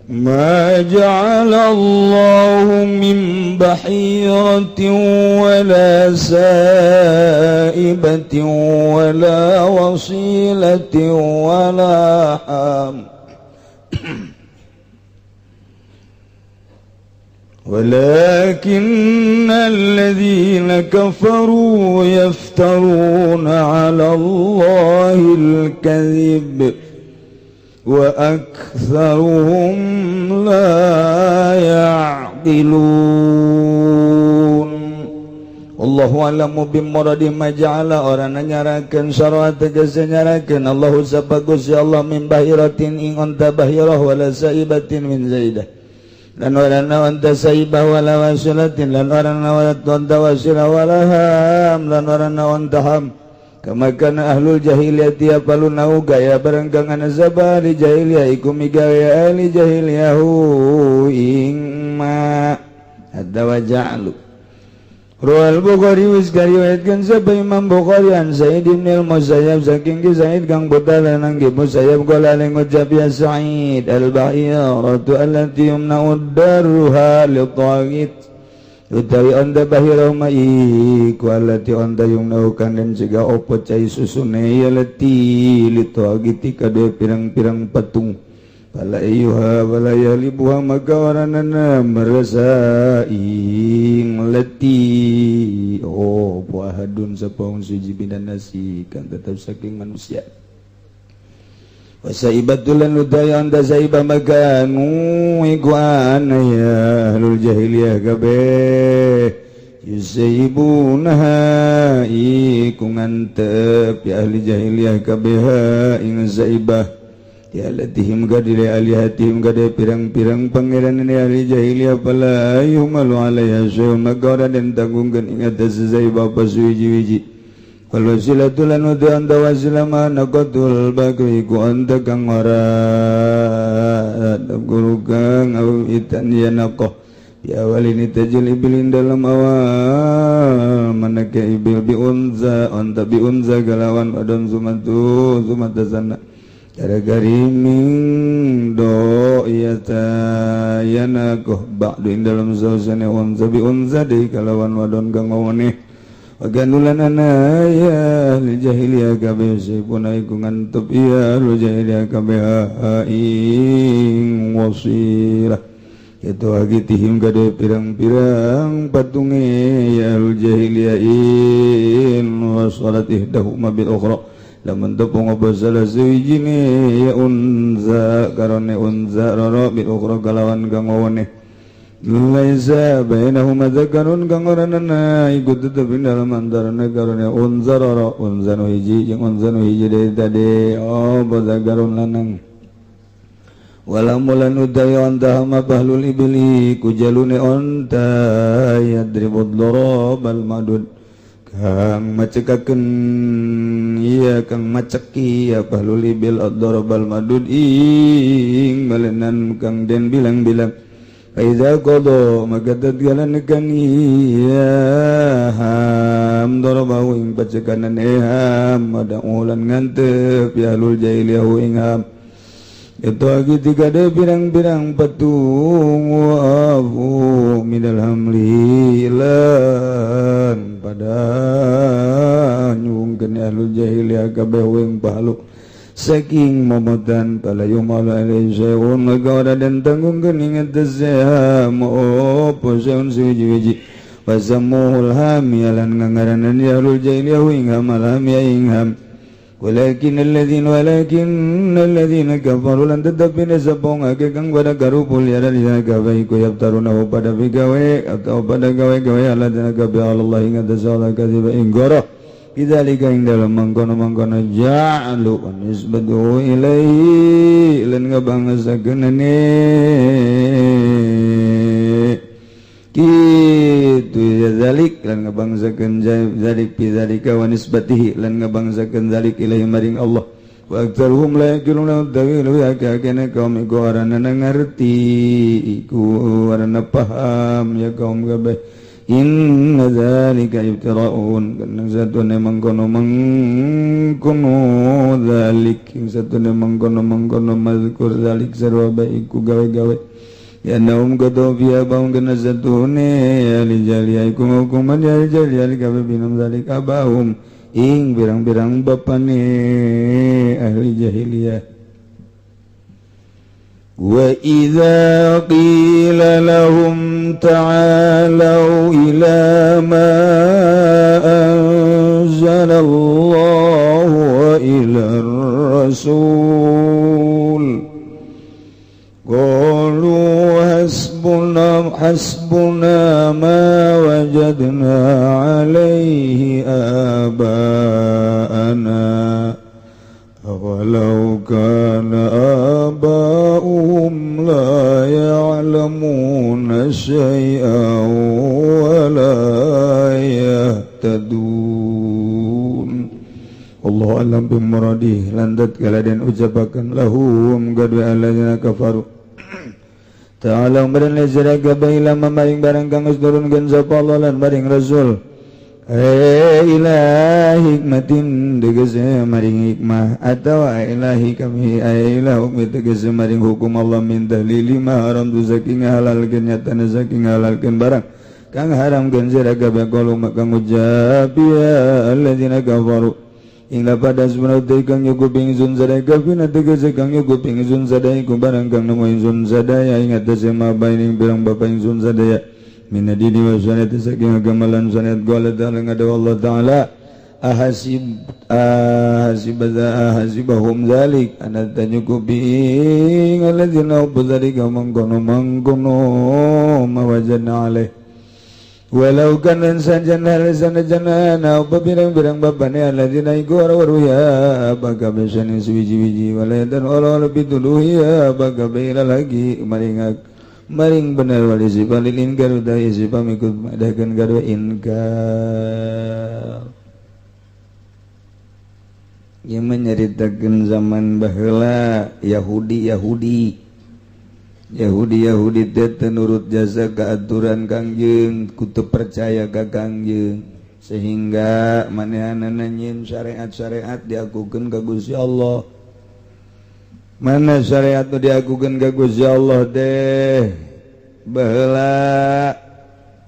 Ma ja'ala Allahu min bahiratin wala sa'ibatin wala wasilatin wala ham ولكن الذين كفروا يفترون على الله الكذب وأكثرهم لا يعقلون. Allahu a'lamu bimuradi ma ja'ala orang nyarakeun sarwa tegese nyarakeun Allahu sabagus ya Allah min bahiratin ing onta bahirah wala saibatin min zaidah lan warana onta saibah wala wasilatin lan warana onta wasilah wala ham lan warana onta ham kama kana ahlul jahiliyati yapaluna gaya barenggangan zaba li jahiliyah iku migawe ahli jahiliyahu ing ma hadza wa ja'alu Rawal Bukhari wis kariwayatkeun sapa Imam Bukhari an Sa'id bin al-Musayyab saking ki Sa'id kang putra lanang ki Musayyab qala ngucap ya Sa'id, al-bahiratu allati yumna'u darruha li taghit, utawi onta bahirah ma iku allati onta yumna'u kang den cegah opo cai susune ya lati li taghiti kadue pirang-pirang patung. Fala ayyuha wala yahlibuha, maka oranana merasa ing leti oh ahadun sapa wong suci minan nasi kang tetep saking manusia. Wasaibatul lan udaya anda saibah makanu iku ana ya ahlul jahiliyah kabeh yusayibunaha iku ngantep ya ahli jahiliyah kabeh ing saibah ya latihim gadile alihatihim gade pirang-pirang pangeran ini ahli jahiliyah. Fala yuhmalu alaiha syai'un, maka ora den tanggungkeun ing atas saibah apa suwiji-wiji. Wal wasilatu lan udu anta wasilah ma naqatul bakri ku anta kang ora guru kang au itan ya naqah ya walini tajil ibilin dalam awal manake ibil bi unza anta bi unza galawan wadon sumatu sumata sana cara gariming do iya ta yanakoh ba'du ing dalam sausane unza bi unza di kalawan wadon kang ngone. Waganulan ana ya ahli jahiliyah kabeh sipuna iku ngantep ya ahli jahiliyah kabeh ing wasilah itu agitihim kade pirang-pirang patunge ya ahli jahiliyah in wasalat ihdahuma bil ukhra lamun tepung apa salah suwijine ya unza karone unza roro bil ukhra kalawan kang wone laisa bainahuma dzakarun kang ora nana iku tetep ing dalem antarane karone unza roro unza nu hiji jeung unza nu hiji deui tadi oh zakarun lanang. Wala mulan utawi onta hama bahlul ibli ku jalune onta yadribud darabal madud kang macekakeun iya kang maceki ya bahlul ibil ad-darabal madud ing balenan kang den bilang-bilang. Aiza qada maka tatkala nekan iya ham darabahu ing pacekanan eham ada ulan ngantep ya ahlul jahiliyah ing ham itu agi tiga de pirang-pirang patung wa afu minal hamli lan pada nyungkeun ahlul jahiliyah kabeh ing pahalu saking momotan pala yumalu alaihi syai'un maka ora den tanggungkeun ing atas opo syai'un suwiji-wiji. Wasammuhul hami lan ngangaranan ya ahlul jahiliyah ing ham alham ya ing ham walakin alladzina kafaru lan tetepine sapa ngake kang pada garupul ya alladzina kabeh iku yaftaruna pada bigawe atau pada gawe-gawe alladzina kabeh Allah ing atas Allah kadziba ing goroh. Bidzalika ing dalam mangkono-mangkono ja'alu wa nisbatu ilaihi lan ngabangesakeunane kitu ya zalik lan ngabangsakeun zalik bidzalika wa nisbatihi lan ngabangsakeun zalik ilaihi maring Allah. Wa aktsaruhum la yaqiluna tawilu ya kakene kaum iku arana ngarti iku arana paham ya kaum kabeh. Inna dzalika ibtira'un kana satune mangkono mangkono dzalik satune mangkono mangkono mazkur dzalik sarwa bae iku gawe-gawe ya naum qadu biya baung kana satune ya li jaliya iku hukuman ya jaliya kabeh binam dzalik abahum ing pirang-pirang bapane ahli jahiliyah. وإذا قيل لهم تعالوا إلى ما أنزل الله وإلى الرسول قالوا حسبنا حسبنا ما وجدنا عليه آباءنا أولو كان آباؤهم لا يعلمون شيئا ولا يهتدون. Allah alam bimuradih landat kala den ucapakan lahum gadu alladzina kafaru. Ta'ala meren sira kabeh ila maring barang kang geus nurunkeun sapa Allah lan maring Rasul, ila hikmatin tegese maring hikmah, atawa ila hikami, ila hukmi tegese maring hukum Allah, min tahlili ma haram tu saking halalkeun, nyatana saking halalkeun barang kang haramkeun sira kabeh. Qalu maka ngucap ya alladzina kafaru ing pada sebenarnya kang nyukup ingsun sadaya, kafina tegese kang nyukup ingsun sadaya ku barang kang nemu ingsun sadaya ing atase ma baining pirang bapa ingsun sadaya, min dini wa syariat saking agama lan syariat. Qala ta'ala ngada Allah Ta'ala, ahasib ahasib ahasibahum zalik ana tanyukupi ing alladzina dzalika mangkono mangkono ma wajadna alaih. Walau kana sajana sana jana apa pirang-pirang bapane alladzina iku waru ya baga besane suwiji-wiji wala dan ora pituduh ya baga bela lagi maring maring bener wali sifat lil inkar da sifat mikut madakeun kadua inkar. Ieu menyaritakeun zaman baheula Yahudi. Yahudi Yahudi Yahudi teh nurut jasa keaturan Kangjeng, kutu percaya ka Kangjeng, sehingga manehanana nyieun syariat-syariat diakukeun ka Gusti Allah. Mana syariat nu diakukeun ka Gusti Allah teh? Baheula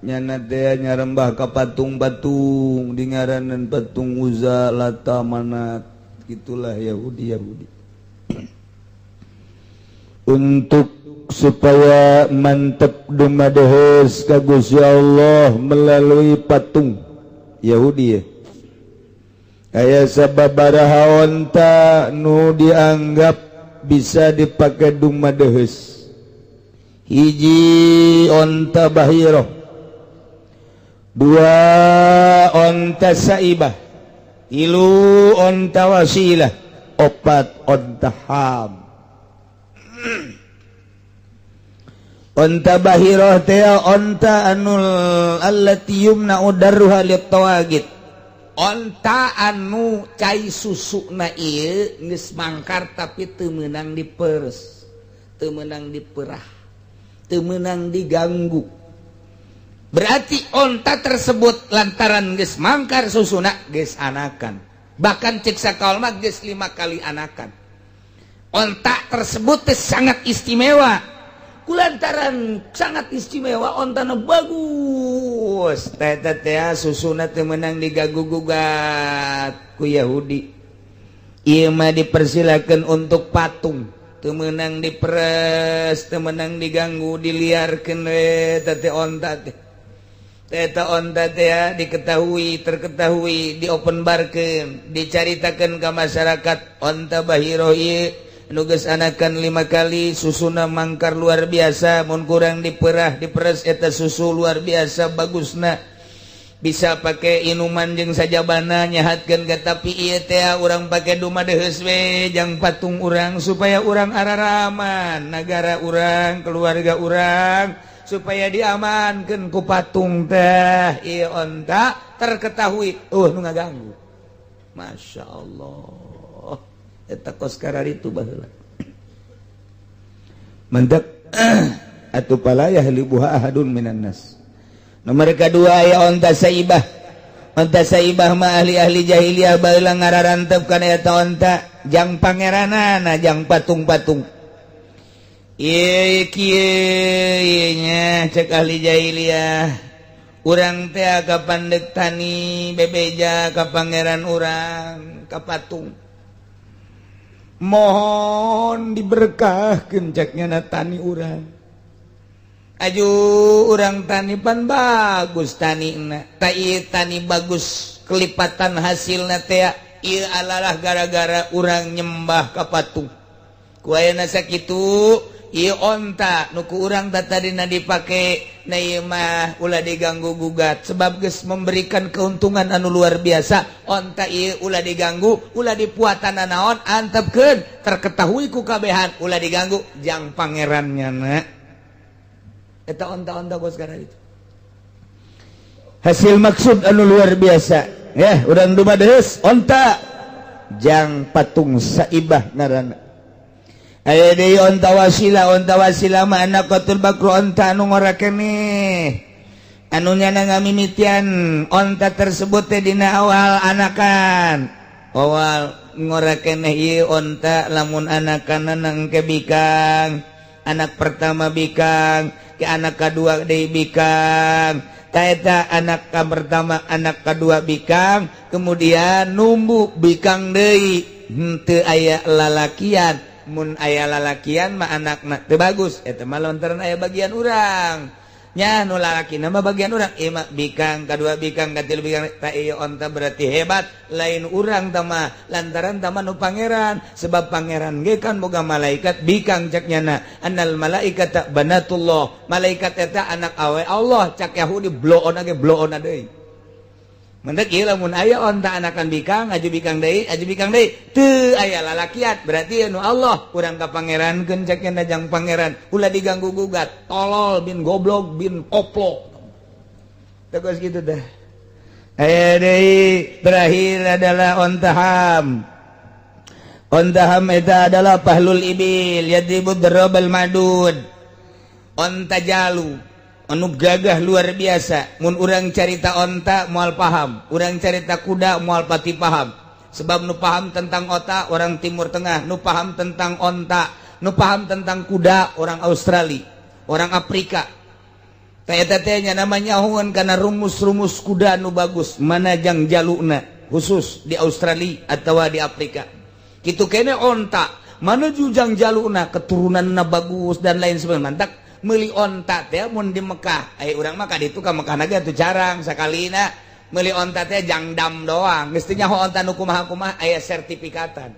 nyana teh nyarembah ka patung-patung, di ngaranan patung Uzza, Lata, Manat. Itulah Yahudi Yahudi. Untuk supaya mantep dumadehes ka Gusti Allah melalui patung Yahudi ya, aya sababaraha onta nu dianggap bisa dipakai dumadehes. Hiji onta Bahiroh, dua onta Saibah, tilu onta Wasilah, opat onta Ham. Onta Bahiroh teh onta anul allati yumna'u darruha lit-tawagit, onta anu cai susuna ieu geus mangkar tapi teu meunang diperes, teu meunang diperah, teu meunang diganggu. Berarti onta tersebut lantaran geus mangkar susuna, geus anakan, bahkan cek sakaol mah geus lima kali anakan. Onta tersebut teh sangat istimewa. Kulantaran sangat istimewa, ontana bagus teh teh, susuna teu meunang diganggu gugat ku Yahudi. Ieu mah dipersilakan untuk patung, teu meunang diperes, teu meunang diganggu, diliarkeun we teh onta teh. Eta onta teh ya, diketahui, terketahui, diopenbarkeun, dicaritakeun ke masyarakat, onta Bahiroh ieu nu geus anakan lima kali, susuna mangkar luar biasa, mun kurang diperah, diperes eta susu luar biasa bagusna, bisa pakai inuman jeung sajabana, nyehatkeun. Tapi ieu teh urang pake dumadeheus we jang patung urang supaya urang araraman, negara urang, keluarga urang supaya diamankan ku patung teh. Ieu onta terketahui nu ngaganggu. Masya Allah, eta kos itu baheula mendak atuh fala yahlibuha ahadun minan nas. Nomor kedua aya onta Saibah. Onta Saibah mah ahli-ahli jahiliyah baheula ngararantep kana eta onta jang pangeranana, jang patung-patung. Ieu kieu nya, cek ahli jahiliyah, urang teh kapan dek tani bebeja ka pangeran urang, ka patung, mohon diberkahkan ceknya na tani urang. Aju urang tani pan bagus tani na tani, bagus kelipatan hasilna teh. Ieu alalah gara-gara urang nyembah ka patung ku ayeuna sakitu. Ieu onta nu ku urang tadina dipake na ieu mah ulah diganggu gugat, sebab geus memberikan keuntungan anu luar biasa. Onta ieu ulah diganggu, ulah dipuatan naon, antepkeun, terketahui ku kabehan, ulah diganggu, jang pangerannya na. Eta onta-onta gua sekarang itu hasil maksud anu luar biasa ya, urang dumadeus onta jang patung Saibah ngaranna. Aya deui onta wasilah. Onta wasilah mah an-naqatul bakru, onta anu ngora keneh, anu nyana ngamimitian onta tersebut teh dina awal anakan, awal ngora keneh. Ieu onta lamun anakan engke bikang, anak pertama bikang, ke anak kedua deui bikang. Taeta anak ka pertama, anak kedua bikang, kemudian numbu bikang deui, henteu aya lalakian. Mun aya lalakian mah anakna teu bagus. Eta mah lantaran aya bagian urang nya, nu lalaki nama bagian urang. Ieu mah bikang kadua, bikang katilu, bikang. Ta ieu onta berarti hebat, lain urang tama, lantaran tama nu pangeran, sebab pangeran ge kan boga malaikat bikang. Cak nyana, annal malaikata banatullah, malaikat eta anak awe Allah cak Yahudi. Bloon ge bloon deui. Mentek ieu lamun aya onta anakan bikang, aju bikang deui, aju bikang deui, teu aya lalakian, berarti nu Allah, urang ka pangerankeun. Cak nyana jang pangeran, ulah diganggu gugat, tolol bin goblok bin koplok. Terus gitu dah. Aya deui, terakhir adalah onta ham. Onta ham eta adalah fahlul ibil yadribud darabal madud, onta jalu anu gagah luar biasa. Mun urang carita onta moal paham, urang carita kuda moal pati paham, sebab nu paham tentang onta orang Timur Tengah, nu paham tentang onta, nu paham tentang kuda orang Australia, orang Afrika. Tanya namanya hun karena rumus-rumus kuda nu bagus mana jang jaluna khusus di Australia atau di Afrika gitu. Kene onta mana jujang jaluna, keturunan bagus dan lain sebagainya. Mantap meuli onta teh mun di Mekah. Ai urang mah ka ditu ka Mekah naga tuh jarang sakalina meuli onta teh, jang dam doang. Geus teu nyaho onta nu kumaha-kumaha, aya sertifikatan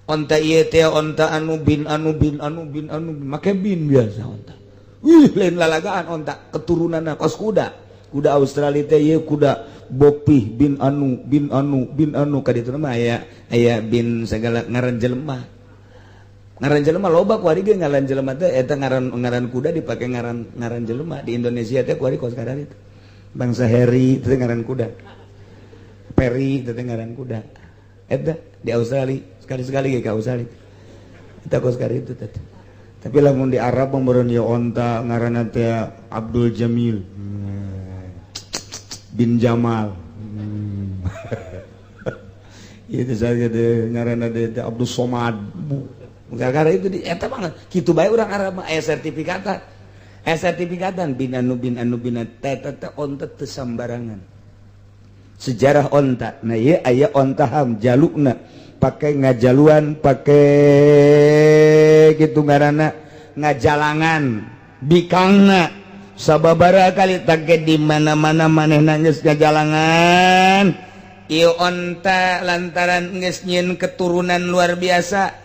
onta ieu teh, onta anu bin anu bin anu bin anu, make bin biasa. Onta, wih, lain lalagaan onta, keturunanna kos kuda, kuda Australia teh ieu kuda Bopih bin anu bin anu bin anu. Ka ditu mah aya aya bin segala ngaran jelema. Ngaran jelema loba kuari ge, ngaran jelema teh eta ngaran ngaran kuda dipake ngaran ngaran jelema. Di Indonesia teh kuari kos kadar itu bangsa Harry itu ngaran kuda, Perry itu ngaran kuda. Eta di Australia, sekali-sekali ke Australia kita kos kari itu teh. Tapi lamun di Arab meureun ya onta ngaranna teh Abdul Jamil bin Jamal. Itu saja deh, ngaranna teh Abdul Somad. Gara-gara itu di eta banget kitu bae urang Arab mah aya sertifikatan, aya sertifikatan bin anu bin anu bin teh. Teh onta teu sambarangan sejarah onta. Nah, ieu aya onta ham, jalukna pake ngajaluan, pake gitu ngaranna ngajalangan bikangna sababara kali take di mana-mana manehna geus ngajalangan. Ieu onta lantaran geus nyieun keturunan luar biasa,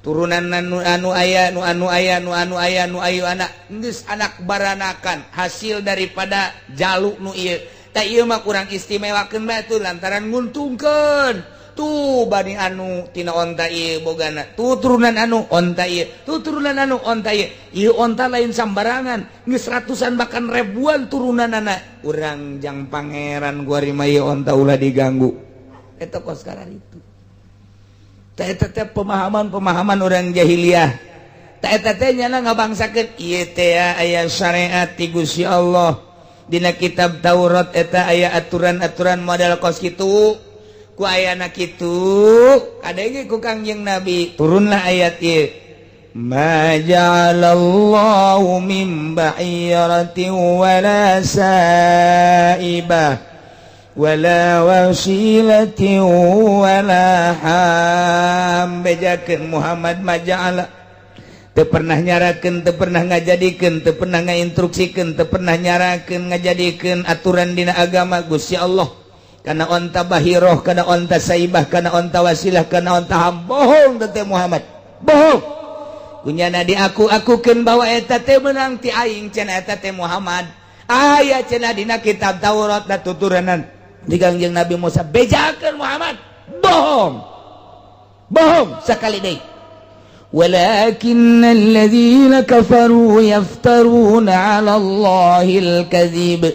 turunan anu anu aya nu anu aya nu anu aya nu ayu anak geus anak baranakan hasil daripada jaluk nu ieu. Tak, ieu mah kurang istimewakeun batu lantaran nguntungkeun tuh bani anu tina onta ieu bogana tuh turunan anu onta ieu tuh turunan anu onta ieu. Ieu onta lain sambarangan, geus ratusan bahkan ribuan turunan anak urang jang pangeran gua mah. Ieu onta ulah diganggu. Eta kos itu pemahaman-pemahaman orang jahiliyah. Ngabangsakeun ieu teh aya syariat ti Gusti Allah. Dina kitab Taurat eta aya aturan-aturan model kos kitu. Ku ayana kitu kadenge ku Kangjeng Nabi, turunlah ayat ieu, ma ja'alallahu min bahiratin wala saibah wala wasilatin wala ham. Bejakeun Muhammad, maja'ala teu pernah nyarakeun, teu pernah ngajadikeun, teu pernah ngainstruksikeun, teu pernah nyarakeun ngajadikeun aturan dina agama Gusti Allah kana onta bahiroh, kana onta saibah, kana onta wasilah, kana onta ham. Bohong teh Muhammad, bohong. Kunyana di aku akukeun bahwa eta teh meunang ti aing cenah, eta teh Muhammad aya cenah dina kitab Taurat da tuturanan di Kangjeng Nabi Musa. Bejakeun Muhammad, bohong, bohong sekali deui. Walakin alladzina kafaru yaftaruna 'ala Allahil kadzib,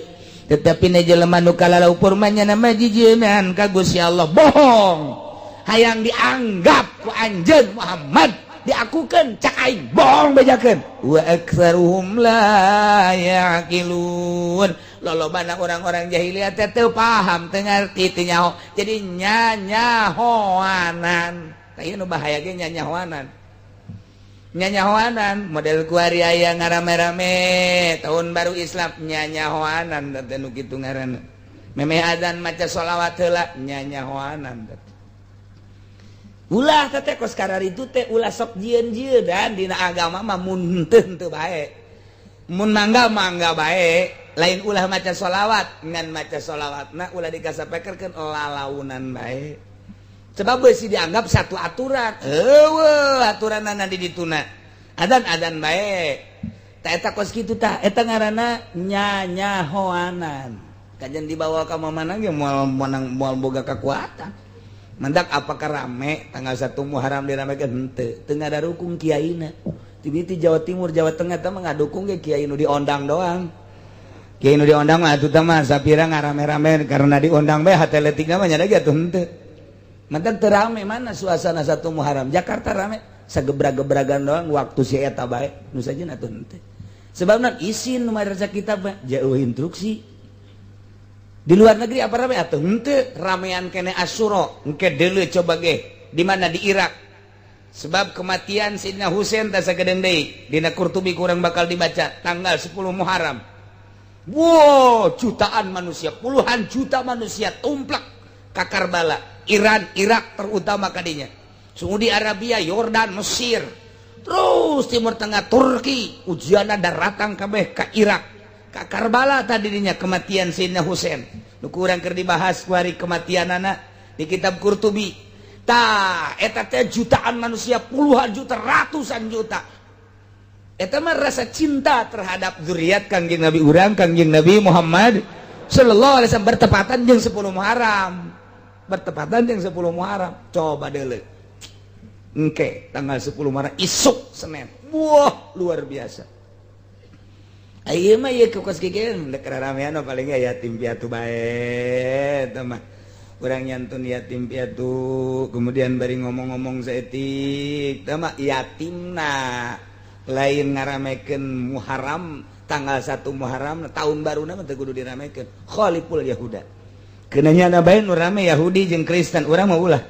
tetapi ne jelema nu kalalaupur mah nyana jijieun ka Gusti Allah, bohong, hayang dianggap ku anjeun Muhammad. Diakukeun cak aing bohong bejakeun. Wa aktsaruhum la yaqilun. Lolobana orang-orang jahiliyah teh teu paham, teu ngarti, teu nyaho, jadi nyanyahoanan. Tah, ieu nu bahaya ge nyanyahoanan. Nyanyahoanan model kuari aya ngarame-rame tahun baru Islam, nyanyahoanan teh nu kitu ngaranna. Memeh adzan maca sholawat heula, nyanyahoanan teh. Ulah teh kos itu teh, ulah sok jieun-jieun dan dina agama mah. Mun henteu, henteu bae, mun mangga, mangga bae. Lain ulah maca sholawat, ngan maca sholawat nah ulah dikasapekerkeun lalaunan bae, sebab beusi dianggap satu aturan. Eueuh aturanana di dituna, adan adan bae. Ta eta kos kitu, tah eta ngaranna nyanyahoanan. Kajian dibawa ka mana ge moal menang, moal boga kekuatan. Mendak apakah rame tanggal 1 Muharram diramekeun? Henteu, teu ngarukung kiaina. Ti Jawa Timur, Jawa Tengah teh mah ngadukung ge kiai nu diondang doang. Kiai nu diondang mah atuh mah sapira ngarame-rame karena diondang bae, hate leutikna mah nya ge atuh henteu. Mendak teu rame. Mana suasana 1 Muharram Jakarta rame? Sagebrag-gebragan doang waktu si eta bae nu sajen atuh henteu. Sebabna isin nu madrasah kitab mah jauh instruksi. Di luar negeri apa rame atau henteu? Ramean kene Asyura. Engke deuleu coba ge di mana, di Irak, sebab kematian Sayyidina Husain teh sagedeung deui. Dina Qurtubi kurang bakal dibaca tanggal 10 Muharram. Wow, jutaan manusia, puluhan juta manusia tumplak ka Karbala, Iran, Irak terutama kadinya, Saudi Arabia, Yordan, Mesir, terus Timur Tengah, Turki, ujian daratang kabeh ka Irak, ka Karbala. Tadinya kematian Sayyidina Husain nu kurang keur dibahas kuari, kematian anak di kitab Qurtubi. Tah, eta teh jutaan manusia, puluhan juta, ratusan juta. Eta mah rasa cinta terhadap zuriat Kangjeng Nabi urang, Kangjeng Nabi Muhammad sallallahu alaihi wasallam, bertepatan jeung 10 Muharram, bertepatan jeung 10 Muharram. Coba deuleu engke tanggal 10 Muharram, isuk Senin. Wah, luar biasa. Ayo mah ieu kos kieu dek ramean paling yatim piatu bae. Eta mah urang nyantun yatim piatu, kemudian bari ngomong-ngomong saeutik. Tah mah yatimna, lain ngaramekeun Muharram. Tanggal 1 Muharram tahun baru mah teu kudu diramekeun. Khaliful Yahuda keunanya na bae nu rame, Yahudi jeung Kristen. Urang mah ulah,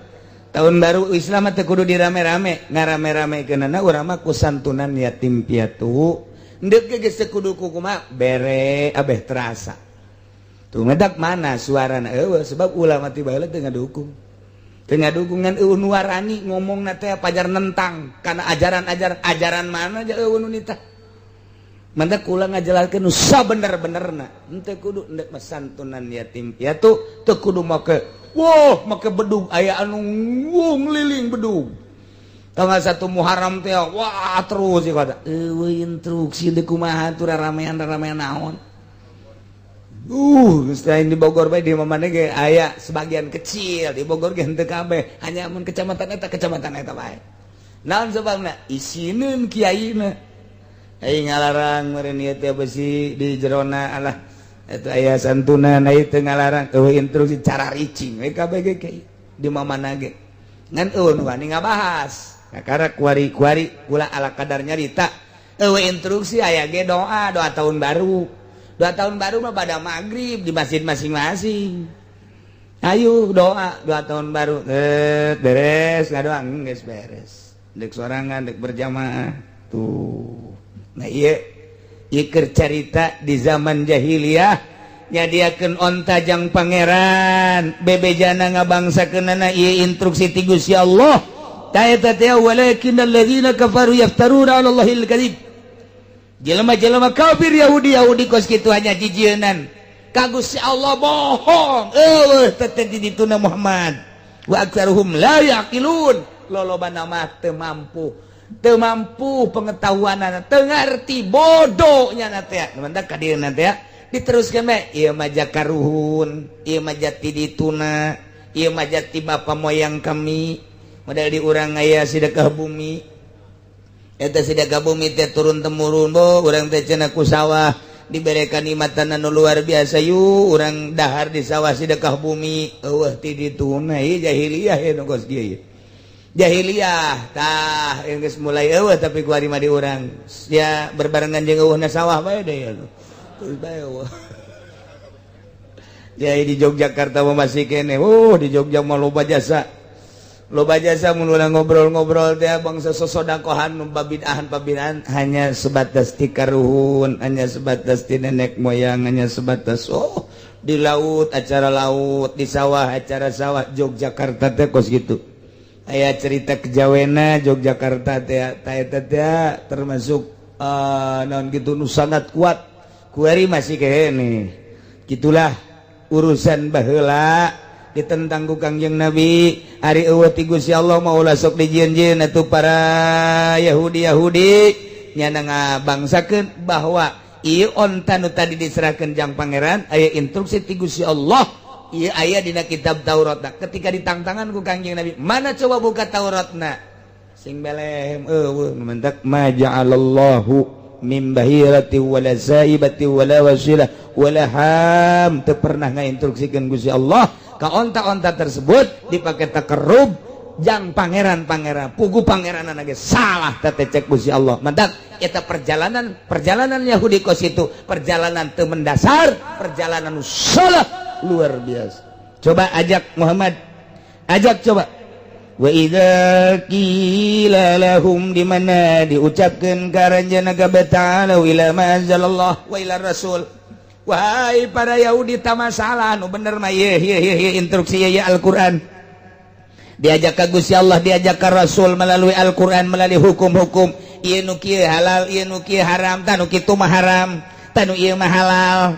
tahun baru Islam mah teu kudu dirame-rame. Ngarame-ramekeunana urang mah ku santunan yatim piatu. Ndek ge geus teu kudu kumaha bere abeh terasa tuh. Medak mana suarana? Eueuh, sebab ulama ti baheula teu ngadukung, teu ngadukungan. Eueuh nu warani ngomongna teh pajar nentang kana ajaran-ajaran. Ajaran mana aja eueuh nu nitah. Mantak kula ngajelaskeun nu sabener-benerna. Henteu kudu ndek mah santunan yatim piatu, teu kudu make wah, make bedug. Aya anu liling bedug tanggal 1 Muharram teh, wah, terus sih kata eueuh instruksi deui kumaha tuh ramean, ramean naon. Geus lain di Bogor bae, di mana ge aya sebagian kecil. Di Bogor ge henteu kabeh, hanya mun kecamatan eta bae. Naon sebabna? Isineun kiaina. Ai ngalarang meureun ieu teh besi di jerona. Alah, eta aya santunan, ai teu ngalarang, eueuh instruksi, cara ricing we kabeh ge kiai di mana ge. Ngan eueuh nu wani ngabahas. Kakara kuari-kuari kula ala kadar nyarita. Eueuh instruksi, aya ge doa, doa tahun baru. Doa tahun baru mah pada maghrib di masjid masing-masing. Ayo doa, doa tahun baru. Eh, beres ngadoa geus beres. Dek sorangan, dek berjamaah. Tuh. Nah, ieu ieu keur carita di zaman jahiliyah nyadiakeun onta jang pangeran, bebejana ngabangsakeunana. Ieu instruksi ti Gusti Allah. Ta eta teh walakinnal ladzina kafaru yaftaruna 'ala Allahil kadzib. Jelema-jelema kafir, Yahudi Yahudi kos kitu hanya jijienan ka Gusti Allah, bohong. Eueuh teh di dituna Muhammad. Wa aktsaruhum la yaqilun. Lolobana mah teu mampu, teu mampu pengetahuanana, teu ngarti, bodohnya na teh. Mantak ka dieu teh diteruskeun bae. Ieu mah jakaruhun, ieu mah jati dituna, ieu mah jati bapa moyang kami. Model di urang aya sedekah bumi. Eta sedekah bumi teh turun temurun. Bo urang teh cenah ku sawah diberikan nikmatan anu luar biasa, yuk urang dahar di sawah, sedekah bumi. Eueuh ti dituna. Ieu jahiliyah ieu nu kos kieu. Jahiliyah tah geus mulai eueuh, tapi kuari mah di urang ya berbarengan jeung eueuhna sawah bae deh ya. Terus bae eueuh. Ya, di Yogyakarta mah masih kene. Di Jogja mah loba jasa. Loba jasa mun urang ngobrol-ngobrol teh bangsa sosodakohan, babidahan pabidahan hanya sebatas ti karuhun, hanya sebatas ti nenek moyang, hanya sebatas, oh, di laut acara laut, di sawah acara sawah. Yogyakarta teh kos gitu. Aya cerita kejawena Yogyakarta teh teh teh termasuk naon gitu nu sangat kuat. Kuari masih kene. Gitulah urusan baheula ditentang ku Kangjeng Nabi. Ari eueuh ti Gusti Allah mah ulah sok dijieun-jieun atuh para Yahudi. Yahudi nyana ngabangsakeun bahwa ieu onta nu tadi diserahkeun jang pangeran, aya instruksi ti Gusti Allah, ieu aya dina kitab Taurat. Ketika ditangtangan ku Kangjeng Nabi, mana, coba buka Tauratna, sing belem eueuh. Mentak ma ja'alallahu min bahirati wala saibati wala wasilah wala ham, teu pernah ngainstruksikeun Gusti Allah ka onta-onta tersebut dipakai takarrub jang pangeran-pangeran. Pugu pangeran ge salah teh, cek Gusti Allah. Mantak eta perjalanan perjalanan Yahudi kos itu perjalanan teu mendasar, perjalanan salah luar biasa. Coba ajak Muhammad, ajak coba. Wa idza qila lahum, di mana diucapkeun ka aranjeunna ta'alu ila ma anzalallah wa ila rasul. Wahai para Yahudi, ta masalah nu bener mah ye ye ye instruksi ye Al-Qur'an. Diajak ka Gusti Allah, diajak ka Rasul melalui Al-Qur'an, melalui hukum-hukum, ieu nu kieu halal, ieu nu kieu haram, tah nu kitu mah haram, tah nu ieu mah halal.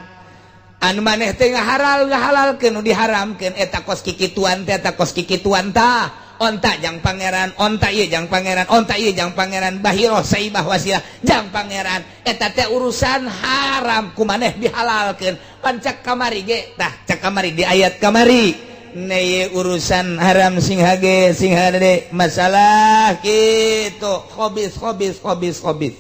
Anu maneh teh ngahalal ngahalalkeun nu diharamkeun, eta kos kikituan teh, eta kos kikituan. Tah onta jang pangeran, onta ieu jang pangeran, onta ieu jang pangeran, bahiro, saibah, wasilah jang pangeran, eta teh urusan haram ku maneh dihalalkeun. Pan cak kamari ge, tah cak kamari di ayat kamari neye urusan haram sing hage sing hade masalah gitu, khobis khobis khobis khobis.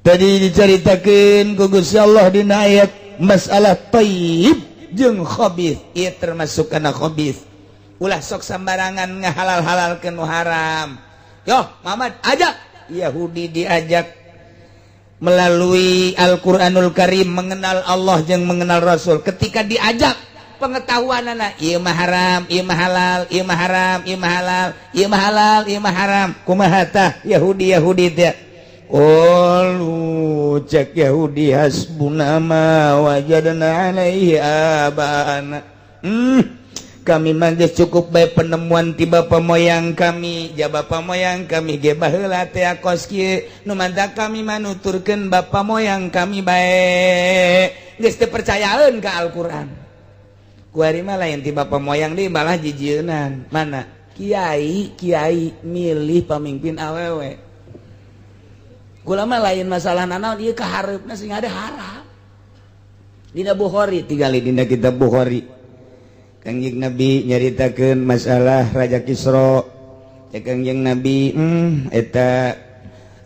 Tadi diceritakan ku Gusti Allah dina ayat masalah thayyib jeung khabis, ieu termasuk kana khabis. Ulah sok sembarangan ngahalal-halal ke nu haram. Yo Muhammad, ajak Yahudi, diajak melalui Al-Qur'anul Karim mengenal Allah jeung mengenal Rasul. Ketika diajak pengetahuan anak, ieu mah haram, ieu mah halal, ieu mah haram, ieu mah halal, ieu mah halal, ieu mah haram, kumaha tah Yahudi? Yahudi teh qalu, cek Yahudi, hasbuna ma wajadna alaihi abana. Kami mah geus cukup bae penemuan ti bapa moyang kami. Ja bapa moyang kami ge baheula teh kos kieu, nu mantak kami mah nuturkeun bapa moyang kami bae. Geus teu percayaeun ka Al-Qur'an. Kuari mah lain ti bapa moyang deui, malah jijieunan. Mana kiai kiai milih pamimpin awewe. Kula mah lain masalah nanaon ieu, kahareupna sing ada haram. Dina Bukhari tingali, dina kitab Bukhari Kangjeng Nabi nyaritakeun masalah Raja Kisra. Cek Kangjeng Nabi, eta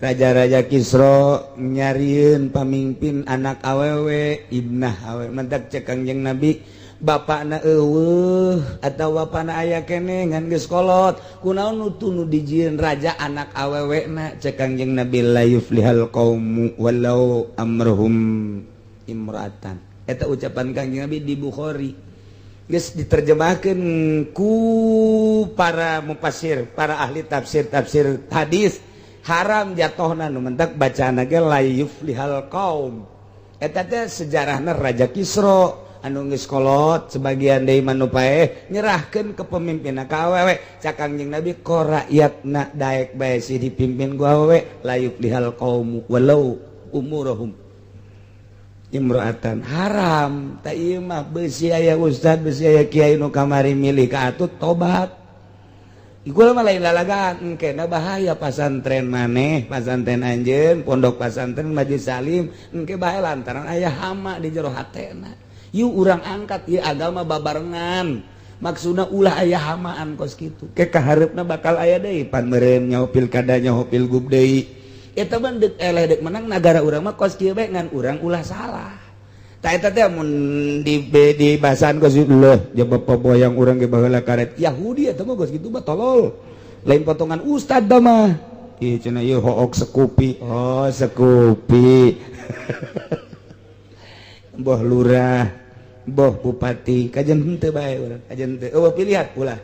raja-raja Kisra nyarieun pamimpin anak awewe, ibnah awewe." Mantak cek Kangjeng Nabi, bapakna eueuh atawa bapakna aya keneh ngan geus kolot, kunaon nu nu dijieun raja anak awewe na? Cek Kangjeng Nabi, la yuflihal qaumu walau amruhum imra'atan. Eta ucapan Kangjeng Nabi di Bukhari, geus diterjemahkan ku para mufasir, para ahli tafsir, tafsir hadis, haram jatuhna. Nu mentak bacaan ge la yuflihal qaum. Eta teh sejarahna Raja Kisra anu geus kolot, sebagian deui mah nu paeh nyerahkeun kepemimpinan ka awewe. Cak Kangjeng Nabi, ko rakyatna daek bae sih dipimpin ku awewe, la yuflihal qaumu walau umuruhum imro'atan, haram. Tak, ieu mah besi aya ustad, besi aya kiai nu kamari milih ka atut tobat. Iku mah lain lalagaan, engkena bahaya pasantren maneh, pasantren anjeun, pondok pasantren Majelis Salim, engke bahaya lantaran aya hama di jero hatena. Yuk urang angkat ieu agama babarengan. Maksudna ulah aya hamaan kos kitu. Ke kahareupna bakal aya deui pan meureun nyaho pilkada, nyaho pilgub deui. Eta mah deuk eleh deuk menang nagara urang mah kos kieu bae, ngan urang ulah salah. Tak, eta teh mun di bahasan kos loh, ja bapa moyang urang ge baheula karet Yahudi, eta mah kos kitu mah tolol. Lain potongan ustad dah mah. Ih cenah ieu hook sekupi. Oh, sekupi. Boh lurah, boh bupati, kajian henteu bae urang, kajian henteu. Eueuh pilihan ulah.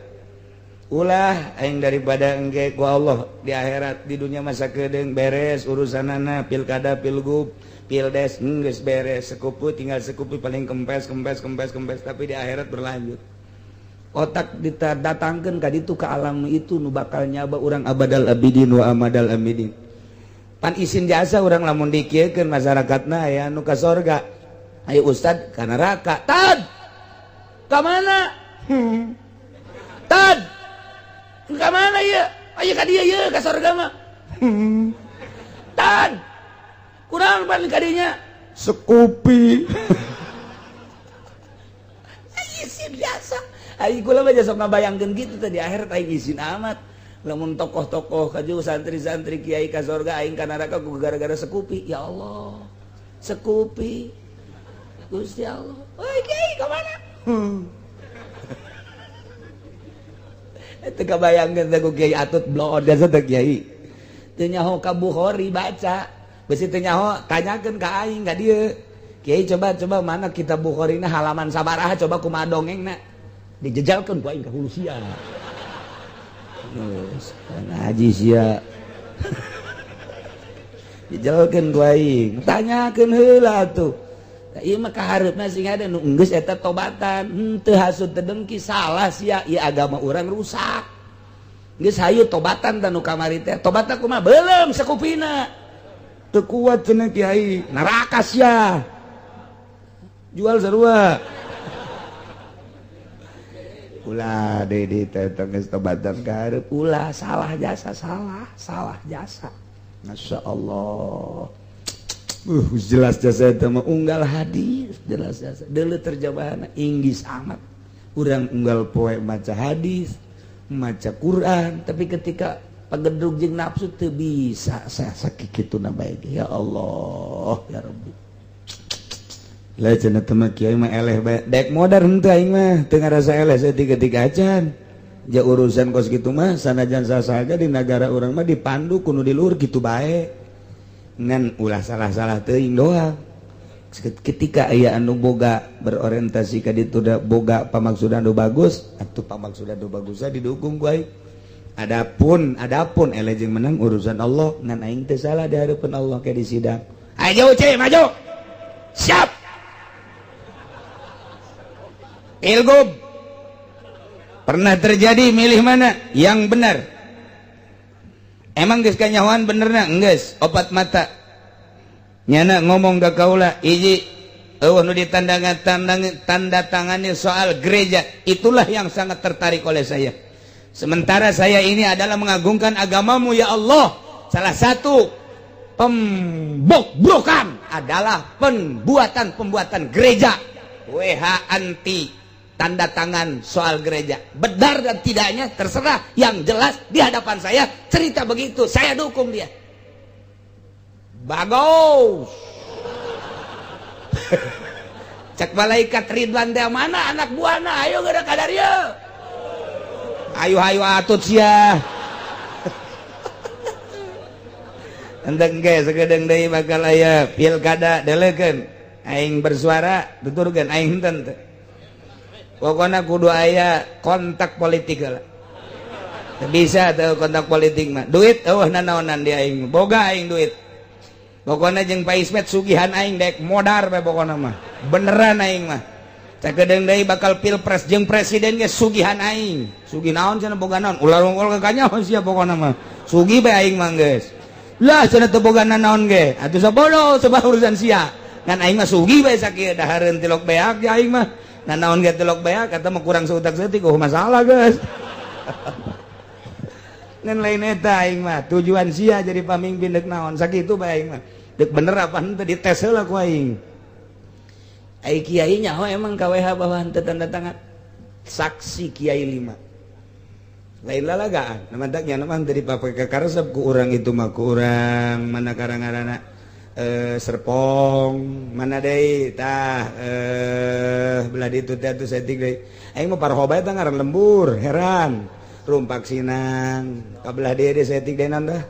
Ulah aing daripada engke ku Allah di akhirat, di dunia masa kedeung beres urusanana pilkada, pilgub, pildes geus beres, sekupu tinggal sekupu paling kempes kempes kempes kempes, tapi di akhirat berlanjut. Otak didatangkeun ka ditu ka alam itu nu bakal nyaba urang abadal abidin wa amadal amidin. Pan isin jasa urang lamun dikieukeun masyarakatna aya nu ka sorga, ayo ustad ka neraka. Tad ka mana? Tad ka mana ieu? Aya ka dieu ieu ka sorga mah. Tad kurang pan ka dinya sekupi. Isin biasa. Aing kula mah sok ngabayangkeun gitu teh di akhirat aing isin amat. Lamun tokoh-tokoh kaju santri-santri kiai ka sorga aing ka neraka ku gara-gara sekupi. Ya Allah. Sekupi. Gusti Allah. Oi kiai ka mana? Teu kabayangkeun teh ku kiai Atut bloon jasa teh kiai. Teu nyaho ka Bukhari baca. Besi teu nyaho tanyakeun ka aing ka dieu. Kiai coba-coba mana kitab Bukhari na halaman sabaraha coba kumaha dongengna. Dijejalkeun ku aing ka hulu sia. Geus ngaji sia. Dijejalkeun ku aing, tanyakeun heula atuh. Ieu mah kahareupna sing ada nu geus eta tobatan, henteu hasud teu dengki salah sia, ieu agama urang rusak. Geus hayu tobatan tah nu kamari teh. Tobatna kumaha? Beuleum sakupina. Teu kuat cenah kiai, neraka sia. Jual sarua. Ulah deui teh geus tobatan kahareup, ulah salah jasa, salah, salah jasa. Masya Allah. Jelas jasa itu mah unggal hadis jelas jasa deuleu terjemahanna inggris amat. Urang unggal poe maca hadis, maca Quran, tapi ketika pagedrug jeung nafsu teu bisa sakituna bae. Ya Allah, ya Rabbi. Lah cenah teh mah kiai mah eleh bae. Dek modar henteu aing mah teu ngarasa eleh saeutik-eutik acan. Ja urusan kos kitu mah sanajan sasaga di nagara urang mah dipandu kudu di luhur kitu bae. Ngan ulah salah-salah teuing doang. Ketika aya anu boga berorientasi ka ditu da boga pamaksudan nu bagus, atuh pamaksudan nu bagusna didukung ku aing. Adapun eleh jeung menang urusan Allah, ngan aing teu salah di hareupeun Allah ke di sidang. Ayo ce maju. Siap. Pilgub pernah terjadi milih mana yang benar. Emang geus kanyahoan benerna? Geus, opat mata. Nyana ngomong ka kaula, hiji eueuh nu ditanda tangani soal gereja, itulah yang sangat tertarik oleh saya. Sementara saya ini adalah mengagungkan agamamu ya Allah. Salah satu pembobrokan adalah pembuatan-pembuatan gereja. WH anti tanda tangan soal gereja. Benar dan tidaknya terserah, yang jelas di hadapan saya cerita begitu, saya dukung dia. Bagus. Cek malaikat Ridwan teh mana anak buahna, ayo geura kadarieu. Ayo ayo atut sia. Endeng ge sakedeung deui bakal aya pilkada delekeun. Aing bersuara tuturkeun aing henteu. Pokoknya kudu aya kontak politik lah. Bisa tuh kontak politik mah. Duit eueuh nanaonan di aing. Boga aing duit. Pokoknya jeung Pak Ismet sugihan aing dek modar bae pokokna mah. Beneran aing mah. Sakedeung deui bakal pilpres jeung presiden ge sugihan aing. Sugih naon cenah boga naon? Ulah rongkol ka kanyaho sia pokokna mah. Sugih bae aing mah geus. Lah cenah teu boga naon ge. Atuh sabodo sebab urusan sia. Ngan aing mah sugih bae sakieu dahareun tilok beak ya aing mah. Nanaon ge tilok beak kata mah kurang seutak seutik oh masalah guys. Ngan lain eta aing mah tujuan sia jadi pamimpin deuk naon sakitu bae aing mah. Deuk bener apa henteu dites heula ku aing. Ai kiai nyaho emang KWH bahwa henteu tanda tangan. Saksi kiai 5. Lain lalagaan, namantak nya mah teu dipake karesep ku urang itu mah ku urang mana karang-karana Serpong mana deui tah belah ditu teh atuh saeutik deui aing mah parho bae tah ngaran lembur heran. Rumpak sinang kabelah dieu deui saeutik deui naon tah?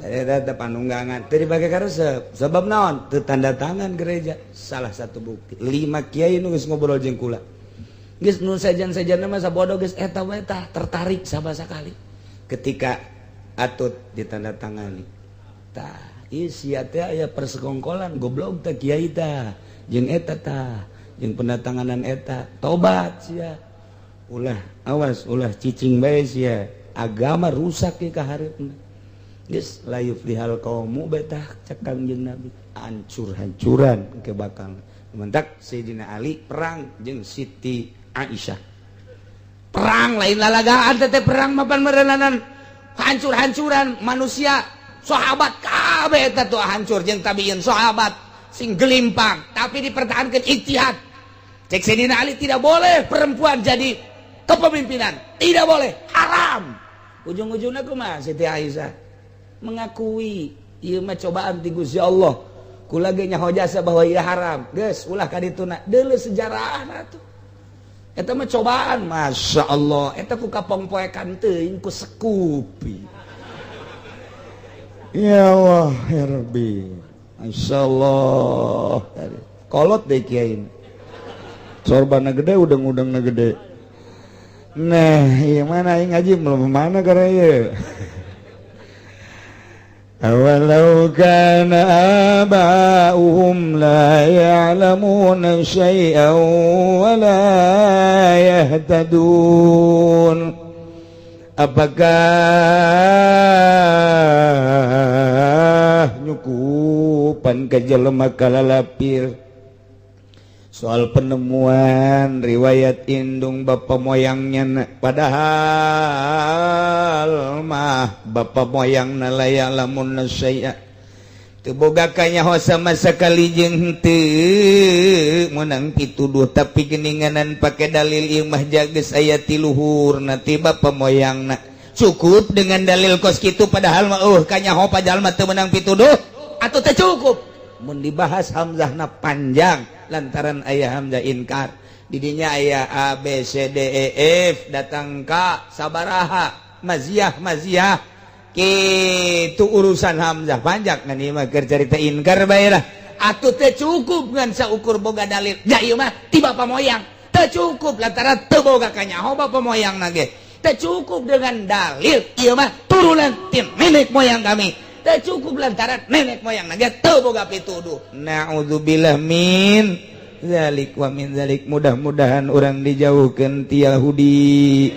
Eta panunggangan teu dipake karesep. Sebab naon? Teu tanda tangan gereja. Salah satu bukti. Lima kiai nu geus ngobrol jeung kula. Geus nu sejen-sejenna mah sabodo geus eta we tah tertarik sama sakali. Ketika atut ditandatangani. Tah, ieu sia teh aya persekongkolan goblok teh kiai tah. Jeung eta tah, jeung pendatanganan eta. Tobat sia. Ulah awas ulah cicing bae sia. Agama rusak ke kahareupna. Geus la yuflihal qaumu betah cek Kangjeng Nabi. Hancur-hancuran ke bakal. Mentak Sayyidina Ali perang jeung Siti Aisyah. Perang lain lalagaan teh perang mapan merenanan hancur-hancuran manusia sahabat kabeh eta tuh hancur jeung tabiin sahabat sing gelimpang tapi dipertahankan ijtihad. Cek Sayyidina Ali tidak boleh perempuan jadi kepemimpinan, tidak boleh, haram. Ujung-ujungnya kumaha Siti Aisyah mengakui ieu mah cobaan ti Gusti Allah. Kula ge nyaho jasa bahwa ieu haram. Geus ulah ka dituna. Deuleu sejarahna tuh. Eta mah cobaan, Masya Allah. Eta ku kapongpoekan teuing ku sekupi. Ya Allah, ya Rabbi. Masya Allah. Kolot deh kiai. Sorbana gede, udang-udangna gede. Nah, ieu mana aing ngaji belum mana karena ieu. أولو كان آباؤهم لا يعلمون شيئا ولا يهتدون. Apakah nyukupan ka jelema kalalapir soal penemuan riwayat indung bapak moyangnya, padahal mah bapak moyang la ya'lamun syai'a, teu boga kanyaho sama sekali jeung henteu meunang pituduh, tapi geninganan pake dalil ieu mah jages aya ti luhurna ti bapak moyangna, cukup dengan dalil kos kitu, padahal mah kanyaho padahal mah teu meunang pituduh atau teu cukup. Mun dibahas hamzahna panjang lantaran aya hamzah inkar didinya, aya A B C D E F datang ka sabaraha maziah maziah kitu, urusan hamzah panjang. Ngan ieu mah keur carita inkar bae lah. Atuh teu cukup ngan saukur boga dalil ja ieu mah ti bapa moyang, teu cukup lantaran teu boga kanyaho bapa moyang na ge. Teu cukup dengan dalil ieu mah turunan ti nenek moyang kami, teu cukup lantaran nenek moyang na ge teu boga pituduh. Naudzubillah min zalik wa min zalik. Mudah-mudahan orang dijauhkan ti Yahudi,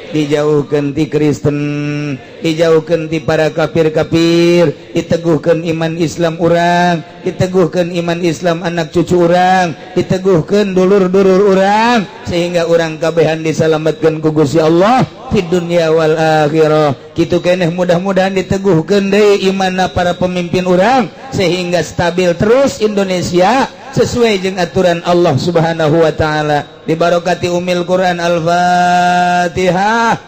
dijauhkan ti Kristen, dijauhkan ti para kafir-kafir, diteguhkan iman Islam urang, diteguhkan iman Islam anak cucu urang, diteguhkan dulur-dulur urang, sehingga urang kabehan diselamatkan ku Gusti Allah di dunia wal akhirah. Kitu keneh mudah-mudahan diteguhkan deui imanna para pemimpin urang sehingga stabil terus Indonesia sesuai jeung aturan Allah Subhanahu wa taala. Dibarokati Umil Quran, Al-Fatihah.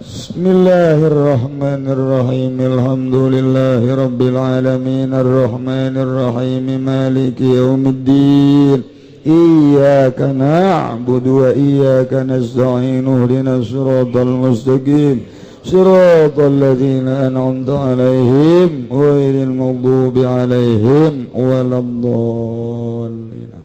Bismillahirrahmanirrahim. Alhamdulillahi rabbil alamin, arrahmanir rahim, maliki yaumiddin. Iyyaka na'budu wa iyyaka nasta'in, ihdinas siratal mustaqim, siratal ladzina an'amta 'alaihim ghairil maghdubi 'alaihim waladdallin.